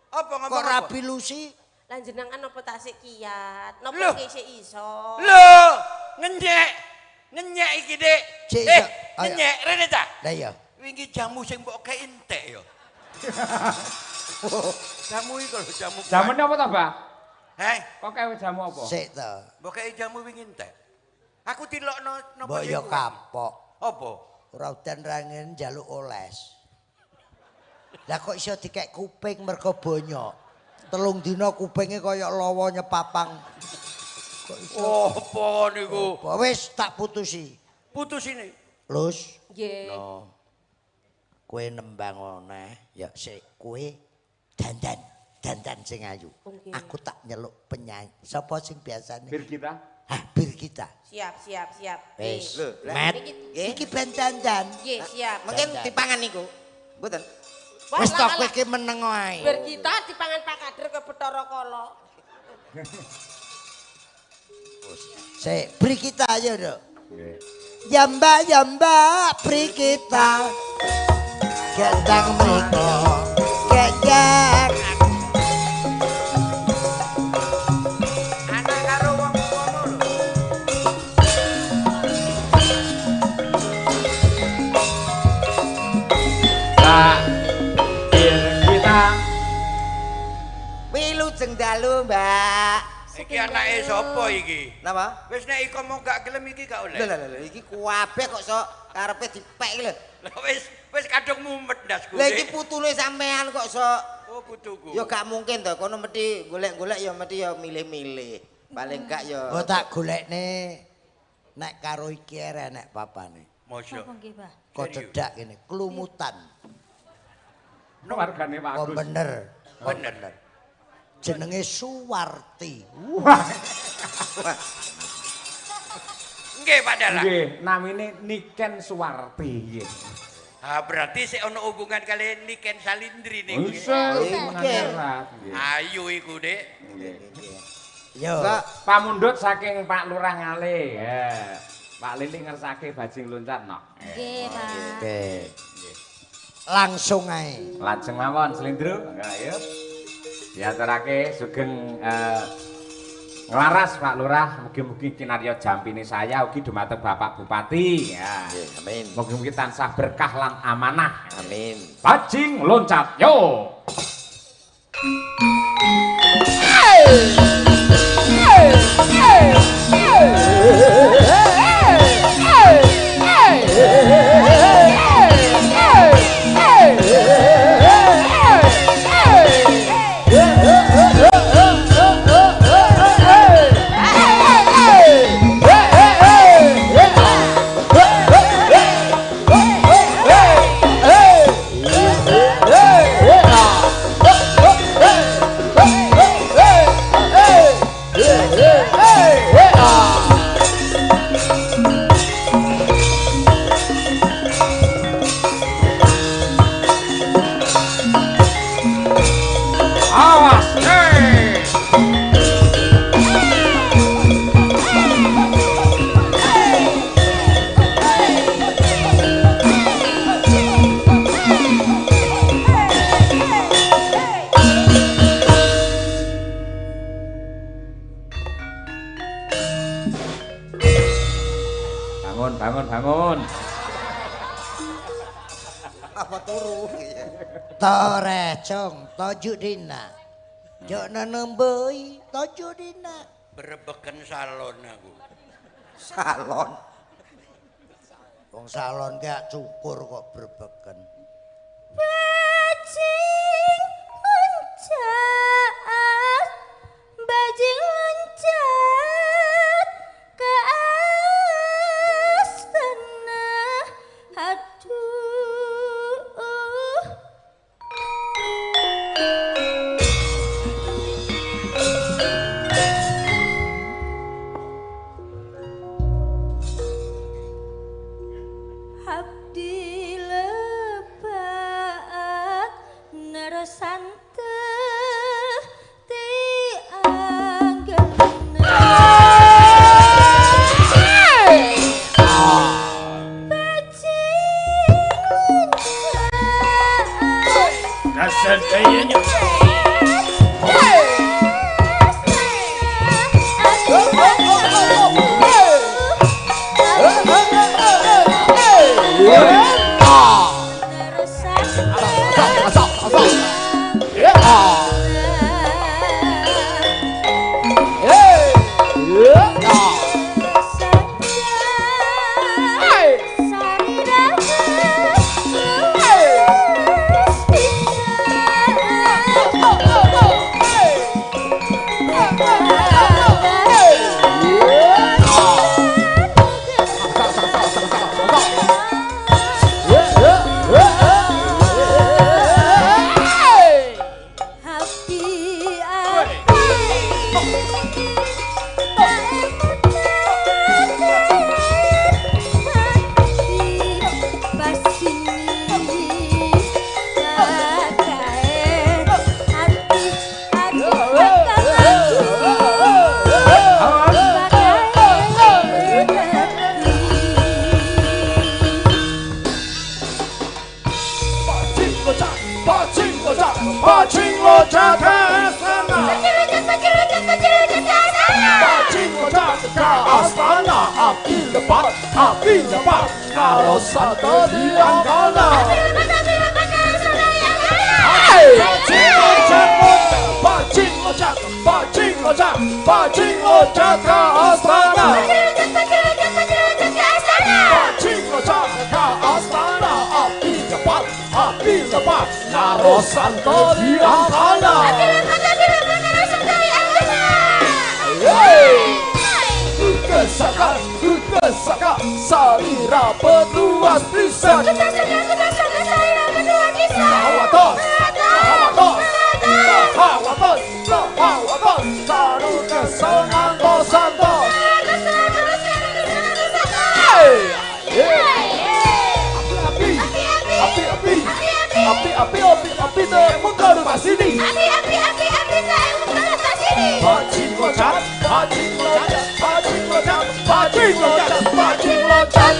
Apa ngomong Kok apa? rabi Lucy? Lah jenengan napa tak sik kiat? Loh. Napa nggih sik iso? Lho, ngenyek. Ngenyek iki, Dik. Cik, iso. Ayo. Ngenyek rene ta. Lah iya. Wingi jamu sing mbok kei entek ya. Jamu iku lho, jamu. Jamune apa to, Mbah? Heh, Kok kewe jamu apa? Sik to. Mbok kei jamu wingi entek. Aku tilokno napa Mbok sing yo kuat? kapok. Apa? Ora udan rangen njaluk oles. Lah kok iso dikek kuping mergo bonyok. 3 dina kupinge kaya lawa nyepapang. Kok iso? Apa niku? Apa wis tak putusi. Putus ini. Lus, Nggih. no. Kowe nembang oneh, ya sik kowe dandan, dandan sing ayu. Nggih. Aku tak nyeluk penyanyi. Sapa sing biasane? Birgita. Hah, Birgita. Siap, siap, siap. Wis. Lho, lah, Met. nggih. Iki ben dandan. Nggih, siap. Mungkin Dandan. dipangan niku. Mboten. Wah, Wis to lah, kowe lah. iki meneng ae. Birgita dipangan Pak Kader ke Bathara Kala. Sik, Birgita ayo, Nduk. Nggih. Ya mbak, ya mbak, Birgita. Gendang mriko, gendang. Anak karo wong ngono lho. Pak Birgita. Wilujeng dalu, Mbak. Iki anake sapa iki? Napa? Wis nek iko mau gak gelem iki gak oleh. Lho lho lho iki kuabeh kok sok karepe dipek iki lho. Lah wis wis kadung mumet ndasku. Lah iki putune sampean kok sok. Oh putuku. Ya gak mungkin to, kono mesti golek-golek ya mesti ya milih-milih. Paling gak ya Oh tak golekne nek karo iki ere nek papane. Mosok. Napa nggih, Mbah? Kok cedak kene, klumutan. Wargane Pak Kok Agus. bener. Kok Bener. bener. Jenenge Suwarti. Nggih Pak Dalang. Nggih, namine Niken Suwarti nggih. Ah berarti sik ono hubungan kali Niken Salindri niku. Wis Nggih. nggih. Ayu iku, Dik. Nggih. Yo. Pamundhut saking Pak Lurah Ngale. Ya. Pak Lili ngersake bajing loncat no. Nggih, Pak. Oke. Langsung ae. Lajeng mawon Slendro. Ayo. Diaturake sugeng nglaras Pak Lurah, mugi-mugi kinarya jampine saya ugi dumateng Bapak Bupati. Ya. Nggih, amin. Mugi-mugi tansah berkah lan amanah. Amin. Bajing loncat yo. Awas. Hey. Bangun, bangun, bangun. Apa turu? Torecong tojuk dina. Jok nenemboi tojuk dina. Berebeken salon aku. Salon. Wong salon gak cukur kok berbeken. Bajing loncat, bajing loncat ke astana. Aduh. Abdi lebat nerasante ti anggena. Bajing loncat. Bajing loncat ke astana. Bajing loncat ke astana. Api lebat, api lebat. Kalau satu di angkana. Bajing loncat, bajing loncat, bajing loncat, bajing loncat ke astana. Bajing loncat ke astana. Api lebat, api lebat. Naro santo di angkana. Kesaka, kesaka, salira petuas pisan. Sawatos, sawatos, sawatos, sawatos, saru kesenanto santo. Api, api, api, api, api, api, api, temukan rumah sini. Api, api, api, api, temukan rumah sini. Bajing loncat, bajing loncat, bajing loncat, bajing loncat, bajing loncat,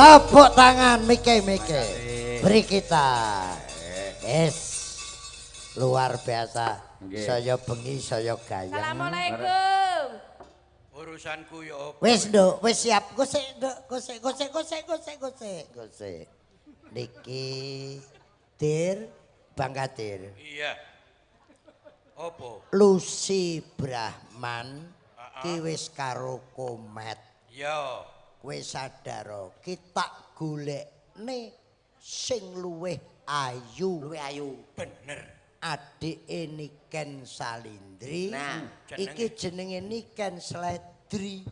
Tepuk tangan Mike-Mike. Beri kita. Yes. Luar biasa. Saya bengi, saya gayeng. Assalamualaikum. Urusanku ya apa? Wis, Nduk, wis siap. Gosek, Nduk, gosek, gosek, gosek, gosek, gosek, gosek. Niki Dir Bang Kadir. Iya. Apa? Lucy Brahman ki wis karo Komet. Iya. Kowe sadar kita golekne sing luwih ayu. Luwih ayu. Bener. Adike Niken Salindri. Nah, iki jenenge Niken Sledri.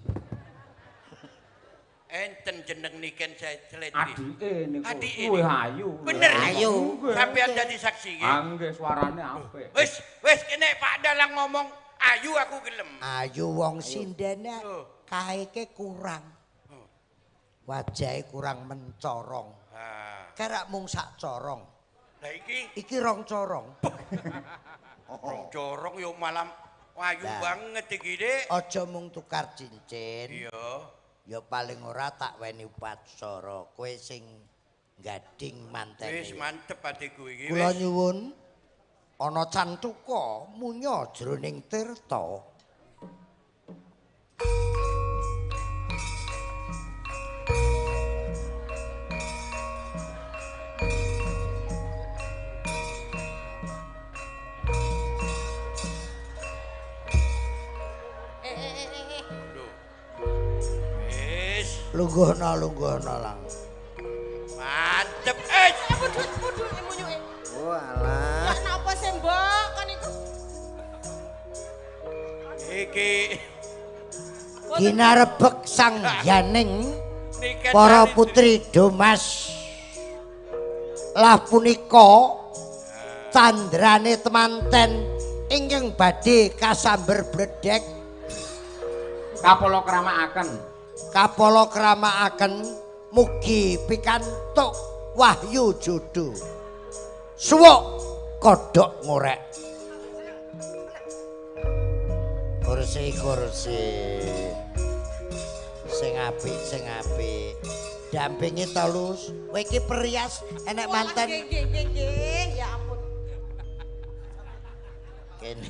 Enten jeneng Niken Sledri. Adike niku luwih ayu. Bener ayu. Sampeyan dadi saksi nggih. Ah nggih suarane apik. Wis, wis kene Pak Dalang ngomong ayu aku gelem. Ayu wong sindene kaeke kurang. Wajahe kurang mencorong. Kerak mung sak corong. Lah iki iki rong corong. Rong corong yo malam ayu banget iki, Dik. Aja mung tukar cincin. Iya. Ya paling ora tak weni upacara. Kowe sing gading mantene. Wis mantep atiku iki. Kula nyuwun ana cantuka munya jroning tirta. Lungguhna lungguhna lang. Mantep. Pudut-pudut munyuke. Oh alah. Ya napa sih mbok kon iku? Iki ginarebek sang yaning para putri Domas. Lah punika candrane temanten ingkang badhe kasamber bledek kapala kramakaken. Kapala kramakaken mugi pikantuk wahyu jodo. Suwuk kodhok ngorek. Kursi kursi. Sing apik sing apik. Dampingi to Lus. Kowe iki perias enek manten. Nggih nggih nggih, ya ampun. Kene.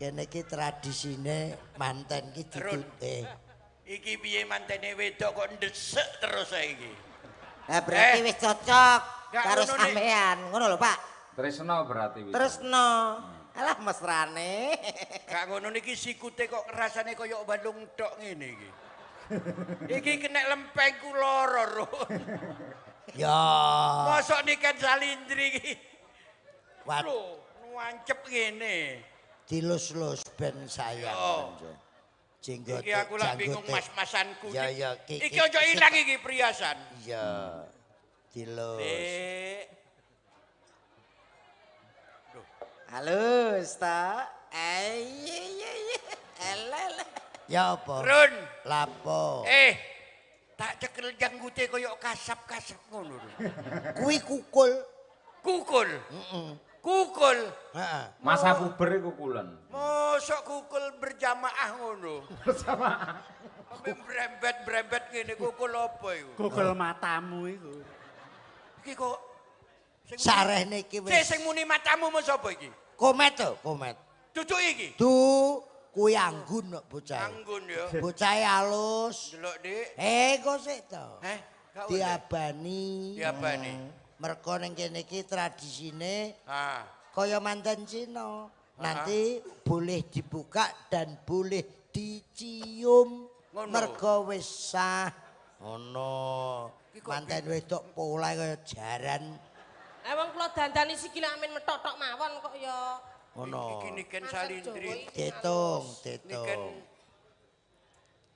Kene iki tradisine manten iki ditute. Iki piye mantene wedok kok ndesek terus saiki. Lah berarti wis cocok karo sampean, ngono lho Pak. Tresno berarti wis. Tresno. Alah mesrane. Gak ngono niki sikute kok rasane kaya balung tok ngene iki. Iki kena lempengku loro, Run. Ya. Mosok Niken Salindri iki. Lho, nuancep ngene. Dilus-lus ben sayang. Jenggote. Iki aku lak bingung mas-masanku. Ya ya iki. Iki aja ilang iki priasan. Iya. Dilus. Halus ta. Iya. Elel. Ya apa? Run. Lapo? Tak cekel janggute koyo kasap-kasap ngono lho. Kuwi kukul. Kukul. Heeh. Kukul. Heeh. Masa puber iku kukulen. Mosok kukul berjamaah ngono. Berjamaah. Brembet-brembet ngene kukul apa iku? Kukul matamu iku. Iki kok sarehne iki wis. Sing muni matamu mun sapa iki? Komet to, komet. Duduk iki. Du kuwi anggun kok bocah. Anggun ya. Bocahe alus. Delok, Dik. Kok sik to? Diabani. Diabani. Mergo ning kene iki tradisine kaya manten Cina. Nanti boleh dibuka dan boleh dicium. Mergo wis sah. Ngono. Manten wedok polahe kaya jaran. Lah wong kula dandani sikile amin methok-thok mawon kok ya. Ngono. Iki Niken Salindri. Ditung, ditung.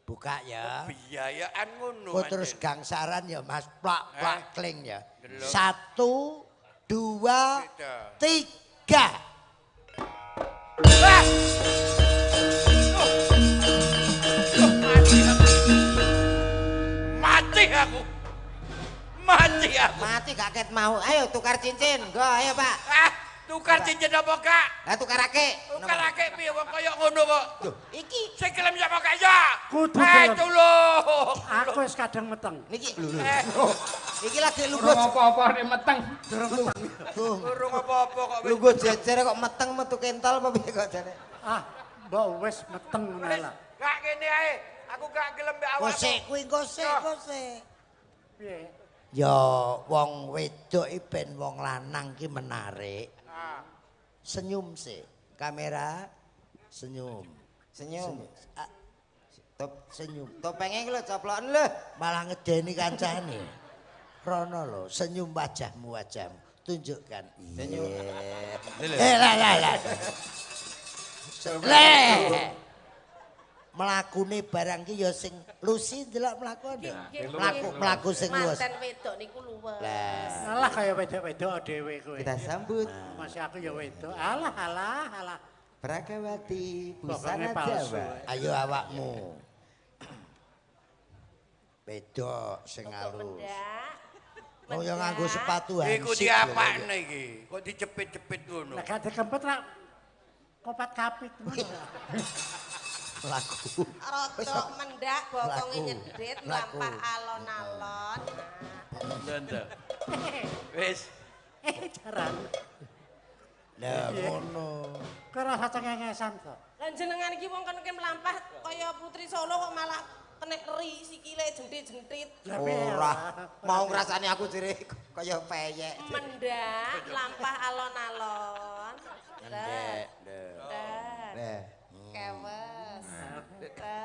Buka ya. Biayaan ngono. Kok terus gangsaran ya Mas, plak-plak kling ya. 1 2 3. Mati aku. Mati aku. Mati gak ket mau. Ayo tukar cincin. Go, ayo Pak. Tukar cincin apa kak? Lah tukarake. Tukarake piye wong kaya ngono kok. Lho, iki sing gelem sapa kak ya? Kudu gelem. Tulung. Aku wis kadang meteng. Niki lho. Iki lagi lungguh. Urung apa-apa nek meteng. Durung meteng. Urung apa-apa kok wis. Lungguh jejer kok meteng metu kental apa piye kok jane? Ah, mbok wis meteng ngono lah. Gak ngene ae. Aku gak gelem mbek awakmu. Kosek kuwi kosek kosek. Piye? Ya wong wedok iki ben wong lanang ki menarik. Senyum sih, kamera senyum. Senyum. Top senyum. Topenge iki lho coploken lho. Malah ngedeni kancane. Rono lho, senyum wajahmu wajahmu. Tunjukkan. Senyum. Lah lah lah. Le. Mlakune barang ki ya sing Lucy ndelok mlakune. Mlaku sing luwes. Manten wedok niku luwes. Alah kaya wedok-wedok dhewe kowe. Kita sambut. Masih aku ya wedok. Alah alah alah. Pragawati busana Jawa. Ayo awakmu. Wedok sing halus. Oh ya nganggo sepatu hansip. Iku diapakne iki? Kok dicepit-cepit ngono. Lah gak dikempet rak kopat kapit ngono. Laku. Rodok mendak bokonge nyedit mlampah alon-alon. Lho. Wis. Jaran. Lah ngono. Kowe rasa cengengesan to. Lah jenengan iki wong kene mlampah kaya putri Solo kok malah kena eri sikile jentit-jentit. Ora. Mau ngrasani aku jere kaya peyek. Mendak mlampah alon-alon. Mendek. Lho. Kewes.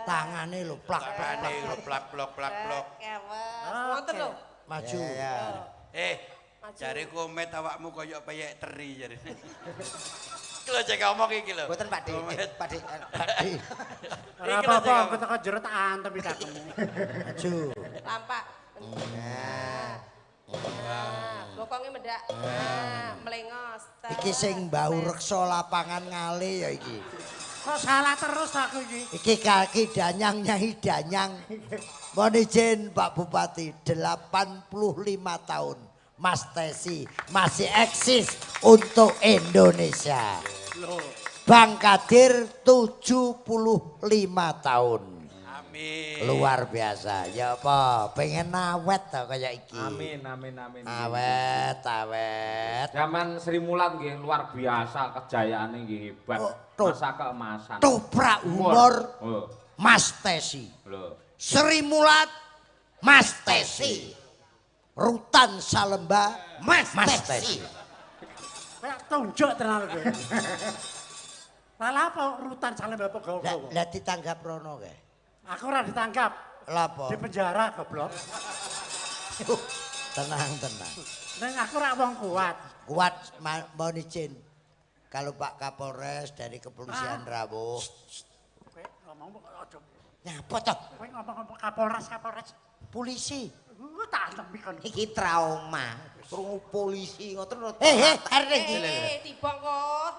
Tangane lho plak plak. Tangane lho plak plok plak plok. Wonten lho. Maju. Jare Komet awakmu koyo peyek teri jare. Iki lho cek ngomong iki lho. Mboten Pak De. Pak De. Pak De. Ora apa-apa, aku teko jero tak antem iki kakemu. Maju. Lampak. Nah. Bokonge mendak. Nah, melengos. Iki sing bau reksa lapangan ngale ya iki. Kok salah terus aku iki? Iki kaki danyang nyai danyang. Mohon izin Pak Bupati, 85 tahun Mas Tesi masih eksis untuk Indonesia. Bang Kadir 75 tahun. Amin. Luar biasa. Ya apa, pengen awet to kaya iki. Amin amin amin. Awet, awet. Zaman Sri Mulat nggih luar biasa kejayaane nggih hebat. Masa keemasan. Toprak humor. Oh. Mas Tesi. Lho. Sri Mulat Mas Tesi. Rutan Salemba Mas Tesi. Kayak tunjuk tenan kowe. Lah apa Rutan Salemba apa gowo? Lah ditanggap rono kae. Aku ora ditangkap. Lah apa? Di penjara goblok. Tenang, tenang. Neng aku ora wong kuat. Kuat mohon izin. Kalau Pak Kapolres dari Kepolisian rawuh. Kowe ngomong aja. Nyapa toh? Kowe ngomong Kapolres, Kapolres. Polisi. Tak antem kon. Iki trauma. Krungu polisi ngoten. Arek iki. Tiba kok.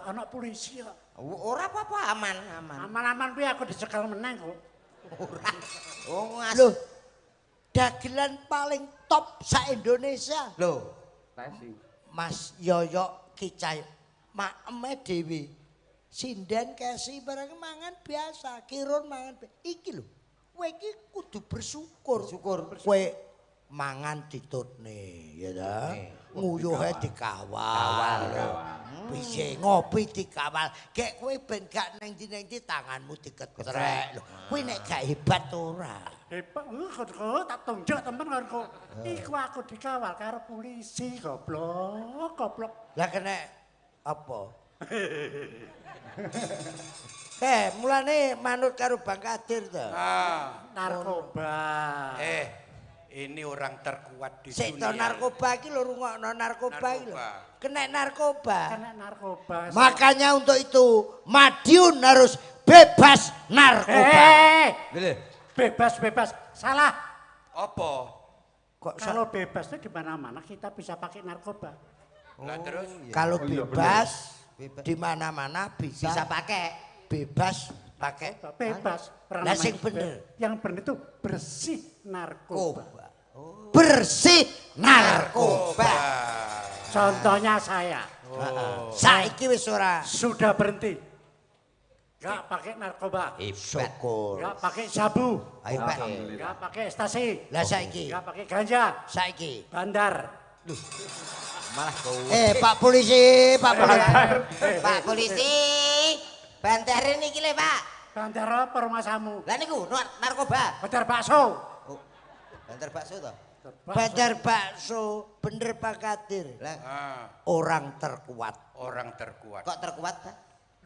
Ana polisi kok. Ora apa-apa, aman, aman. Aman-aman kuwi aku dicekel meneng kok. Ora. Oh, lho. Dagelan paling top sa Indonesia. Lho, Tesi. Mas Yoyok Kicay maeme dhewe. Sinden kesi barang mangan biasa, kirun mangan iki lho. Kowe iki kudu bersyukur. Bersyukur. Kowe mangan ditutne, ya ta? Nguyuhe dikawal. Piye ngopi dikawal. Gek kowe ben gak nang ndi-ndi tanganmu diketrek lho. Kowe nek gak hebat ora. Hebat, kok tak tunjuk temen kok. Iku aku dikawal karo polisi, goblok, goblok. Lah kena apa? Mulane manut karo Bang Kadir to. Narkoba. Ini orang terkuat di Sik dunia. to narkoba iki lho rungokno narkoba iki lho. Kena narkoba. Kena narkoba. Makanya untuk itu Madiun harus bebas narkoba. Bebas bebas. Salah. Apa? Kok kalau bebas itu di mana-mana kita bisa pakai narkoba. Lah terus kalau bebas di mana-mana bisa pakai. Bebas pakai. Bebas. Lah sing bener. Yang bener itu bersih narkoba. Bersih narkoba. Contohnya saya. Saiki wis ora. Sudah berhenti. Gak pakai narkoba. Syukur. Gak pakai sabu. Alhamdulillah. Gak pakai ekstasi. Lah saiki. Gak pakai ganja. Saiki. Bandar. Malah kowe. Pak polisi, Pak polisi. Pak polisi. Bandare niki lho, Pak. Bandar apa rumahmu? Lah niku narkoba. Bandar bakso. Oh, bandar bakso to? Bandar bakso, bener Pak Kadir. Lah. Orang terkuat. Orang terkuat. Kok terkuat, Pak?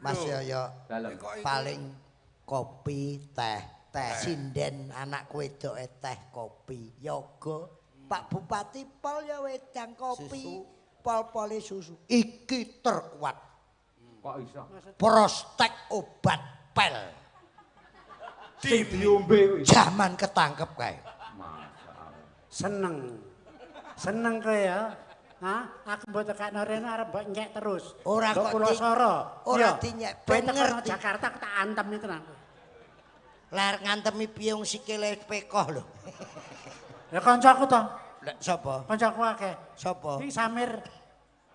Mas Yoyo paling kopi, teh, teh. Sinden anak wedoke teh kopi, yoga. Pak Bupati pol ya wedang kopi, pol-pole susu. Iki terkuat. Kok iso? Prospek obat pel. Sing diombe kuwi. Zaman ketangkep kae. Masyaallah. Seneng. Seneng kowe ya. Hah? Aku mbok tekakno rene arep mbok nyek terus. Ora kok kula soro. Ora dinyek ben ngerti. Jakarta tak antem iki tenan. Lah ngantemi piye wong sikile pekoh lho. Ya kancaku to. Lah sapa? Kancaku akeh. Sapa? Iki Samir.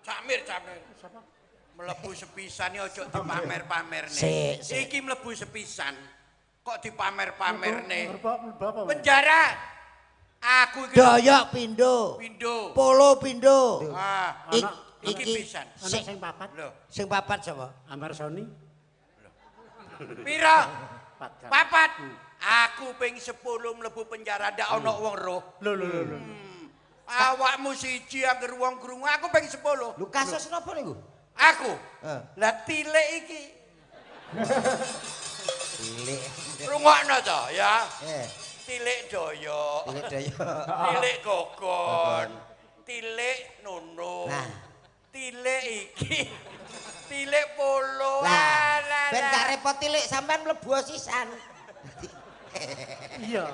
Samir, Samir. Sapa? Mlebu sepisan iki aja dipamer-pamerne. Iki mlebu sepisan kok dipamer-pamerne. Penjara. Aku iki Doyok pindho. Pindho. Polo pindho. Ah, iki pisan. Ana sing papat. Lho, sing papat sapa? Amar Soni. Pira? Papat. Aku ping 10 mlebu penjara ndak ana wong roh. Lho lho lho. Awakmu siji angger wong krungu aku ping 10. Lho kasus napa niku? Aku. Lah tilik iki. Tilik. Rungokno to ya. Tilik Doyo. Tilik Doyo. Tilik Gogon. Tilik Nunung. Nah. Tilik iki. Tilik Polo. Lah, ben gak repot tilik sampean mlebu sisan. Iya.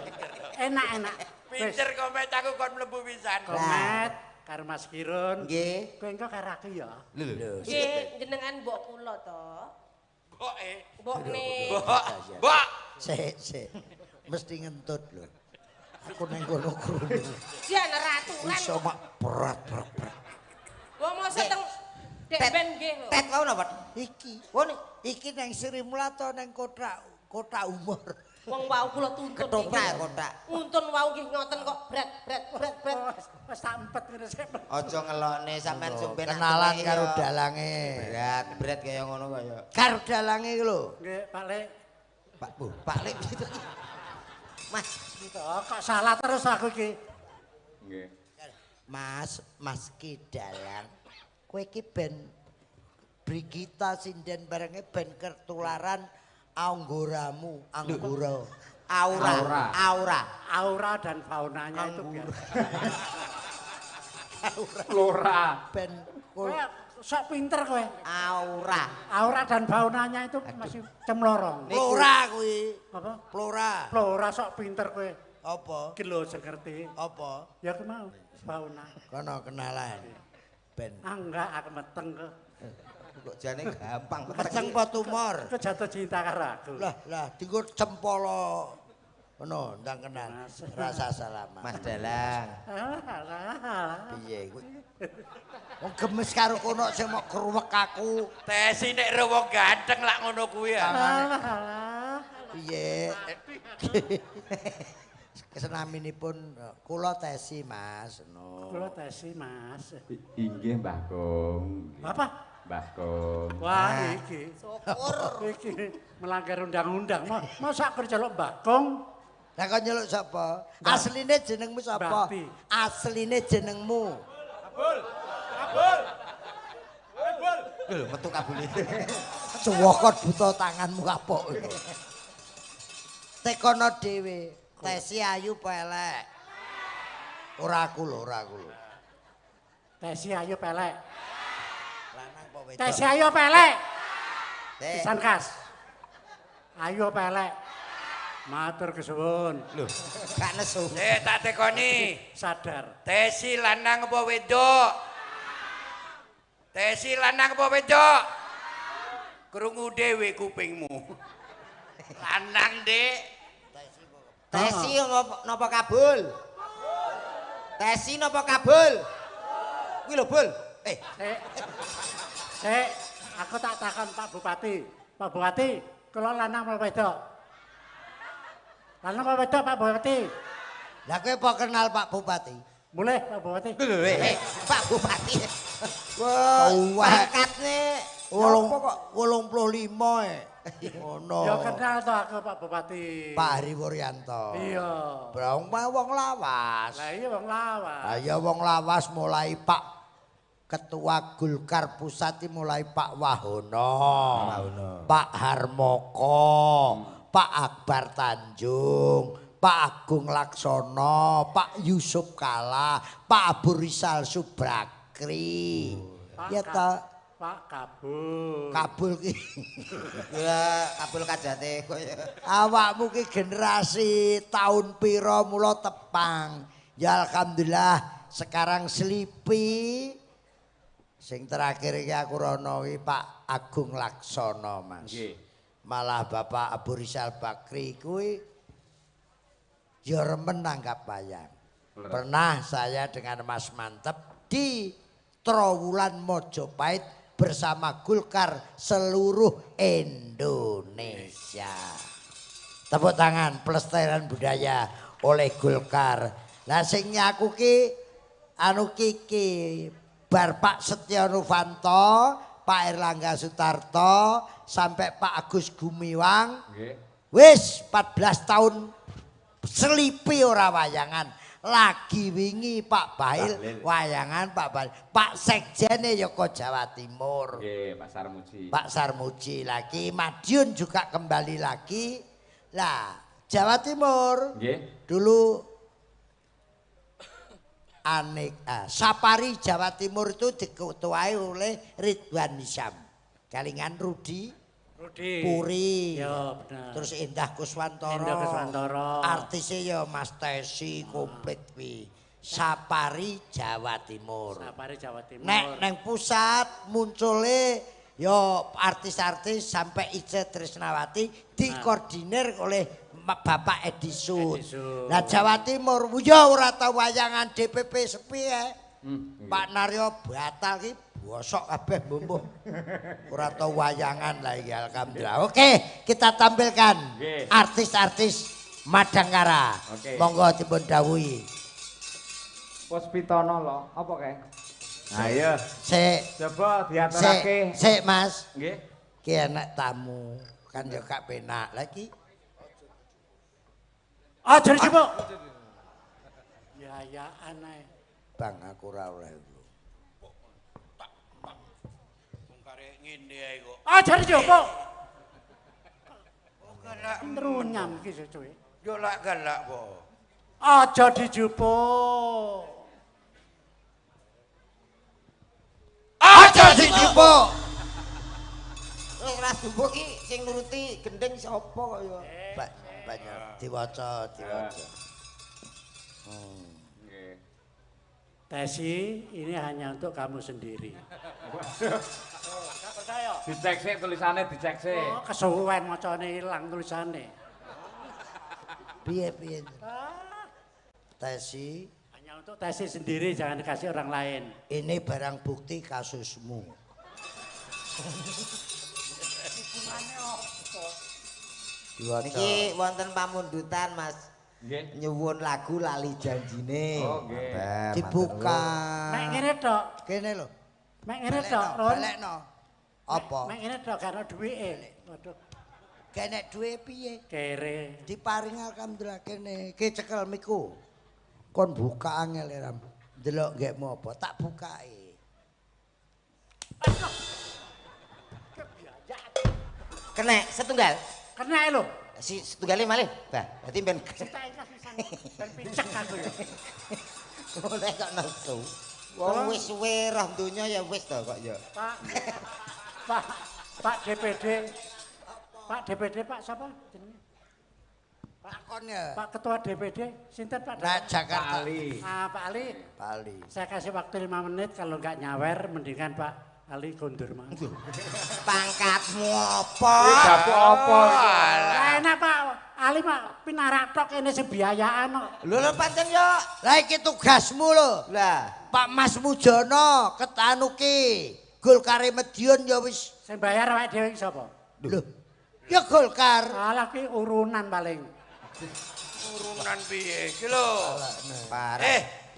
Enak-enak. Pinter Komet aku kon mlebu pisan. Komet karo Mas Kirun. Nggih. Kowe engko karo aku ya. Lho. Nggih, jenengan mbok kula to. Mboke. Mbokne. Mbok. Mbok. Sik, sik. Mesti ngentut lho. Aku ning kono krungu. Jan raturan. Iso mak berat berat berat. Wong mosok teng Dek ben nggih. Tet wau napa? Iki. Wong iki nang Sri Mulato nang kotak umur. Wong wau kula tuntun. Ketoprak kotak. Nguntun wau nggih ngoten kok bret bret bret bret. Wis tak empet ngene sik. Aja ngelokne sampean sumpen kenalan karo dalange. Berat, berat kaya ngono kaya. Karo dalange iki lho. Nggih, Pak Lek. Pak Bu, Pak Lek gitu. Mas, kok salah terus aku iki. Nggih. Mas, Mas Ki Dalang. Kowe iki ben Brigita sinden barenge ben ketularan anggoramu, anggora. Aura, aura, aura dan faunanya itu biar. Flora. Ben kowe sok pinter kowe. Aura. Aura dan faunanya itu masih cemlorong. Flora kuwi. Apa? Flora. Flora sok pinter kowe. Apa? Ki lho sing ngerti. Apa? Ya aku mau fauna. Kono kenalan. Ben. Ah enggak, aku meteng kok. Kok jane gampang. Meteng apa tumor? Kok jatuh cinta karo aku. Lah, lah dinggo cempolo. Ngono, ndang kenal. Rasa salaman. Mas Dalang. Alah, alah. Piye kuwi? Wong gemes karo kono sing mok kruwek aku. Tesi nek ro wong ganteng lak ngono kuwi ya. Alah, alah. Piye? Kesenaminipun kula Tesi, Mas. No. Kula Tesi, Mas. Inggih Mbah Kong. Apa? Mbah Kong. Wah, iki. Syukur. Iki melanggar undang-undang. Masa aku celuk Mbah Kong? Lah kok nyeluk sapa? Asline jenengmu sapa? Asline jenengmu. Kabul. Kabul. Kabul. Lho, metu kabule. Cuwokot buta tanganmu kapok. Tekono dhewe. Tesi ayu apa elek? Ora aku lho, ora aku lho. Tesi ayu apa elek? Lanang apa wedok? Tesi ayu apa elek? Pisan kas. Ayu apa elek? Matur kesuwun. Lho, gak nesu. Tak tekoni. Sadar. Tesi lanang apa wedok? Tesi lanang apa wedok? Krungu dhewe kupingmu. Lanang, Dik. Tesi napa kabul? Tesi napa kabul? Kuwi lho, Bul. Sik, aku tak takon Pak Bupati. Pak Bupati, kula lanang apa wedok? Lanang apa wedok Pak Bupati? Lah kowe apa kenal Pak Bupati? Boleh Pak Bupati. Pak Bupati. Wah, pangkatne 85 e. Ngono. Ya kenal to aku Pak Bupati. Pak Hari Wuryanto. Iya. Brong wong lawas. Lah iya wong lawas. Lah iya wong lawas mulai Pak Ketua Golkar Pusat mulai Pak Wahono, Pak Harmoko, Pak Akbar Tanjung, Pak Agung Laksono, Pak Yusuf Kala, Pak Abu Rizal Subrakri. Ya ta. Pak Kabul. Kabul ki. Ya, Kabul kajate koyo. Awakmu ki generasi tahun pira mula tepang. Ya alhamdulillah sekarang Slipi. Sing terakhir iki aku rono iki Pak Agung Laksono, Mas. Nggih. Malah Bapak Abu Rizal Bakri kuwi ya remen nanggap wayang. Pernah saya dengan Mas Mantep di Trowulan Mojopahit bersama Golkar seluruh Indonesia. Tepuk tangan pelestarian budaya oleh Golkar. Lah sing nyaku ki anu kiki bar Pak Setya Novanto, Pak Erlangga Sutarto, sampai Pak Agus Gumiwang. Wis 14 tahun selipi ora wayangan. Lagi wingi Pak Bail wayangan Pak Bail. Pak Sekjene ya kok Jawa Timur. Nggih, Pak Sarmuji. Pak Sarmuji lagi, Madiun juga kembali lagi. Lah, Jawa Timur. Nggih. Dulu Sapari Jawa Timur itu diketuai oleh Ridwan Hisam. Kalingan Rudi Puri. Ya, bener. Terus Indah Kuswantoro. Indah Kuswantoro. Artisnya ya Mas Tesi komplit kuwi. Sapari Jawa Timur. Sapari Jawa Timur. Nek neng pusat muncule ya artis-artis sampai Ice Trisnawati dikoordinir oleh Bapak Edi Sud. Lah Jawa Timur ya ora tau wayangan DPP sepi ya. Pak Naryo batal ki bosok kabeh mbumbuh. Ora tau wayangan lah iki alhamdulillah. Oke, kita tampilkan artis-artis Madangkara. Monggo dipun dawuhi. Puspitono lho, apa kae? Ayo. Sik. Coba diaturake. Sik, Mas. Nggih. Ki enek tamu, kan yo gak penak. Lah iki aja dijupuk. Ya ya aneh. Bang aku ora oleh lho. Wong karek ngene ae kok. Aja dijupuk. Oh galak nrunyam iki sesuwe. Yo lak galak kok. Aja dijupuk. Aja dijupuk. Wis ora dijupuk iki sing nuruti gendeng sapa kok ya. Banyak diwaca, diwaca. Nggih. Tesi, ini hanya untuk kamu sendiri. Gak percaya. Dicek sik tulisane, dicek sik. Oh, kesuwen macane ilang tulisane. Piye-piye? Tesi hanya untuk Tesi sendiri, jangan dikasih orang lain. Ini barang bukti kasusmu. Niki wonten pamundutan, Mas. Nggih. Nyuwun lagu Lali Janjine. Oh, nggih. Dibuka. Mek ngene tok. Kene lho. Mek ngene tok, Ron. Balekno. Apa? Mek ngene tok gak ono duwike. Waduh. Kenek duwe piye? Kere. Diparing alhamdulillah kene. Ki cekel miku. Kon buka angel ram. Ndelok nggekmu apa? Tak bukai. Kenek setunggal. Kenek lho. Si setunggale malih. Bah, berarti ben ben picek aku ya. Oleh kok nesu. Wong wis suwe roh donya ya wis to kok ya. Pak. Pak, Pak DPD. Pak DPD Pak siapa jenenge? Pak kon ya. Pak Ketua DPD sinten Pak? Nah, Jakarta. Pak Ali. Ah, Pak Ali. Pak Ali. Saya kasih waktu 5 menit kalau enggak nyawer mendingan Pak Ali kondur mas. Pangkatmu apa? Dapuk apa? Lah enak Pak Ali Pak pinarak tok kene sing biayaan kok. Lho lho pancen yo. Lah iki tugasmu lho. Lah, Pak Mas Mujono ketanuki Golkare Medion ya wis. Sing bayar awake dhewe iki sapa? Lho. Ya Golkar. Alah ki urunan paling. Urunan piye iki lho? Parah.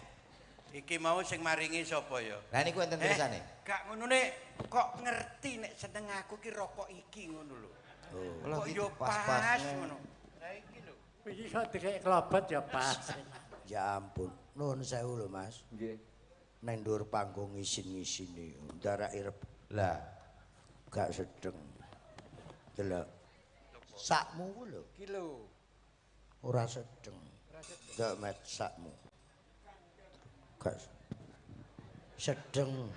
Iki mau sing maringi sapa ya? Lah niku enten tulisane. Gak ngono nek kok ngerti nek seneng aku ki rokok iki ngono lho. Kok yo pas ngono. Lah iki lho. Iki kok dikek klobot ya pas. Ya ampun, nuwun sewu lho Mas. Nggih. Nang dhuwur panggung isin-isine, ndarake rep. Lah, gak sedeng. Delok. Sakmu ku lho. Iki lho. Ora sedeng. Delok met sakmu. Gak sedeng.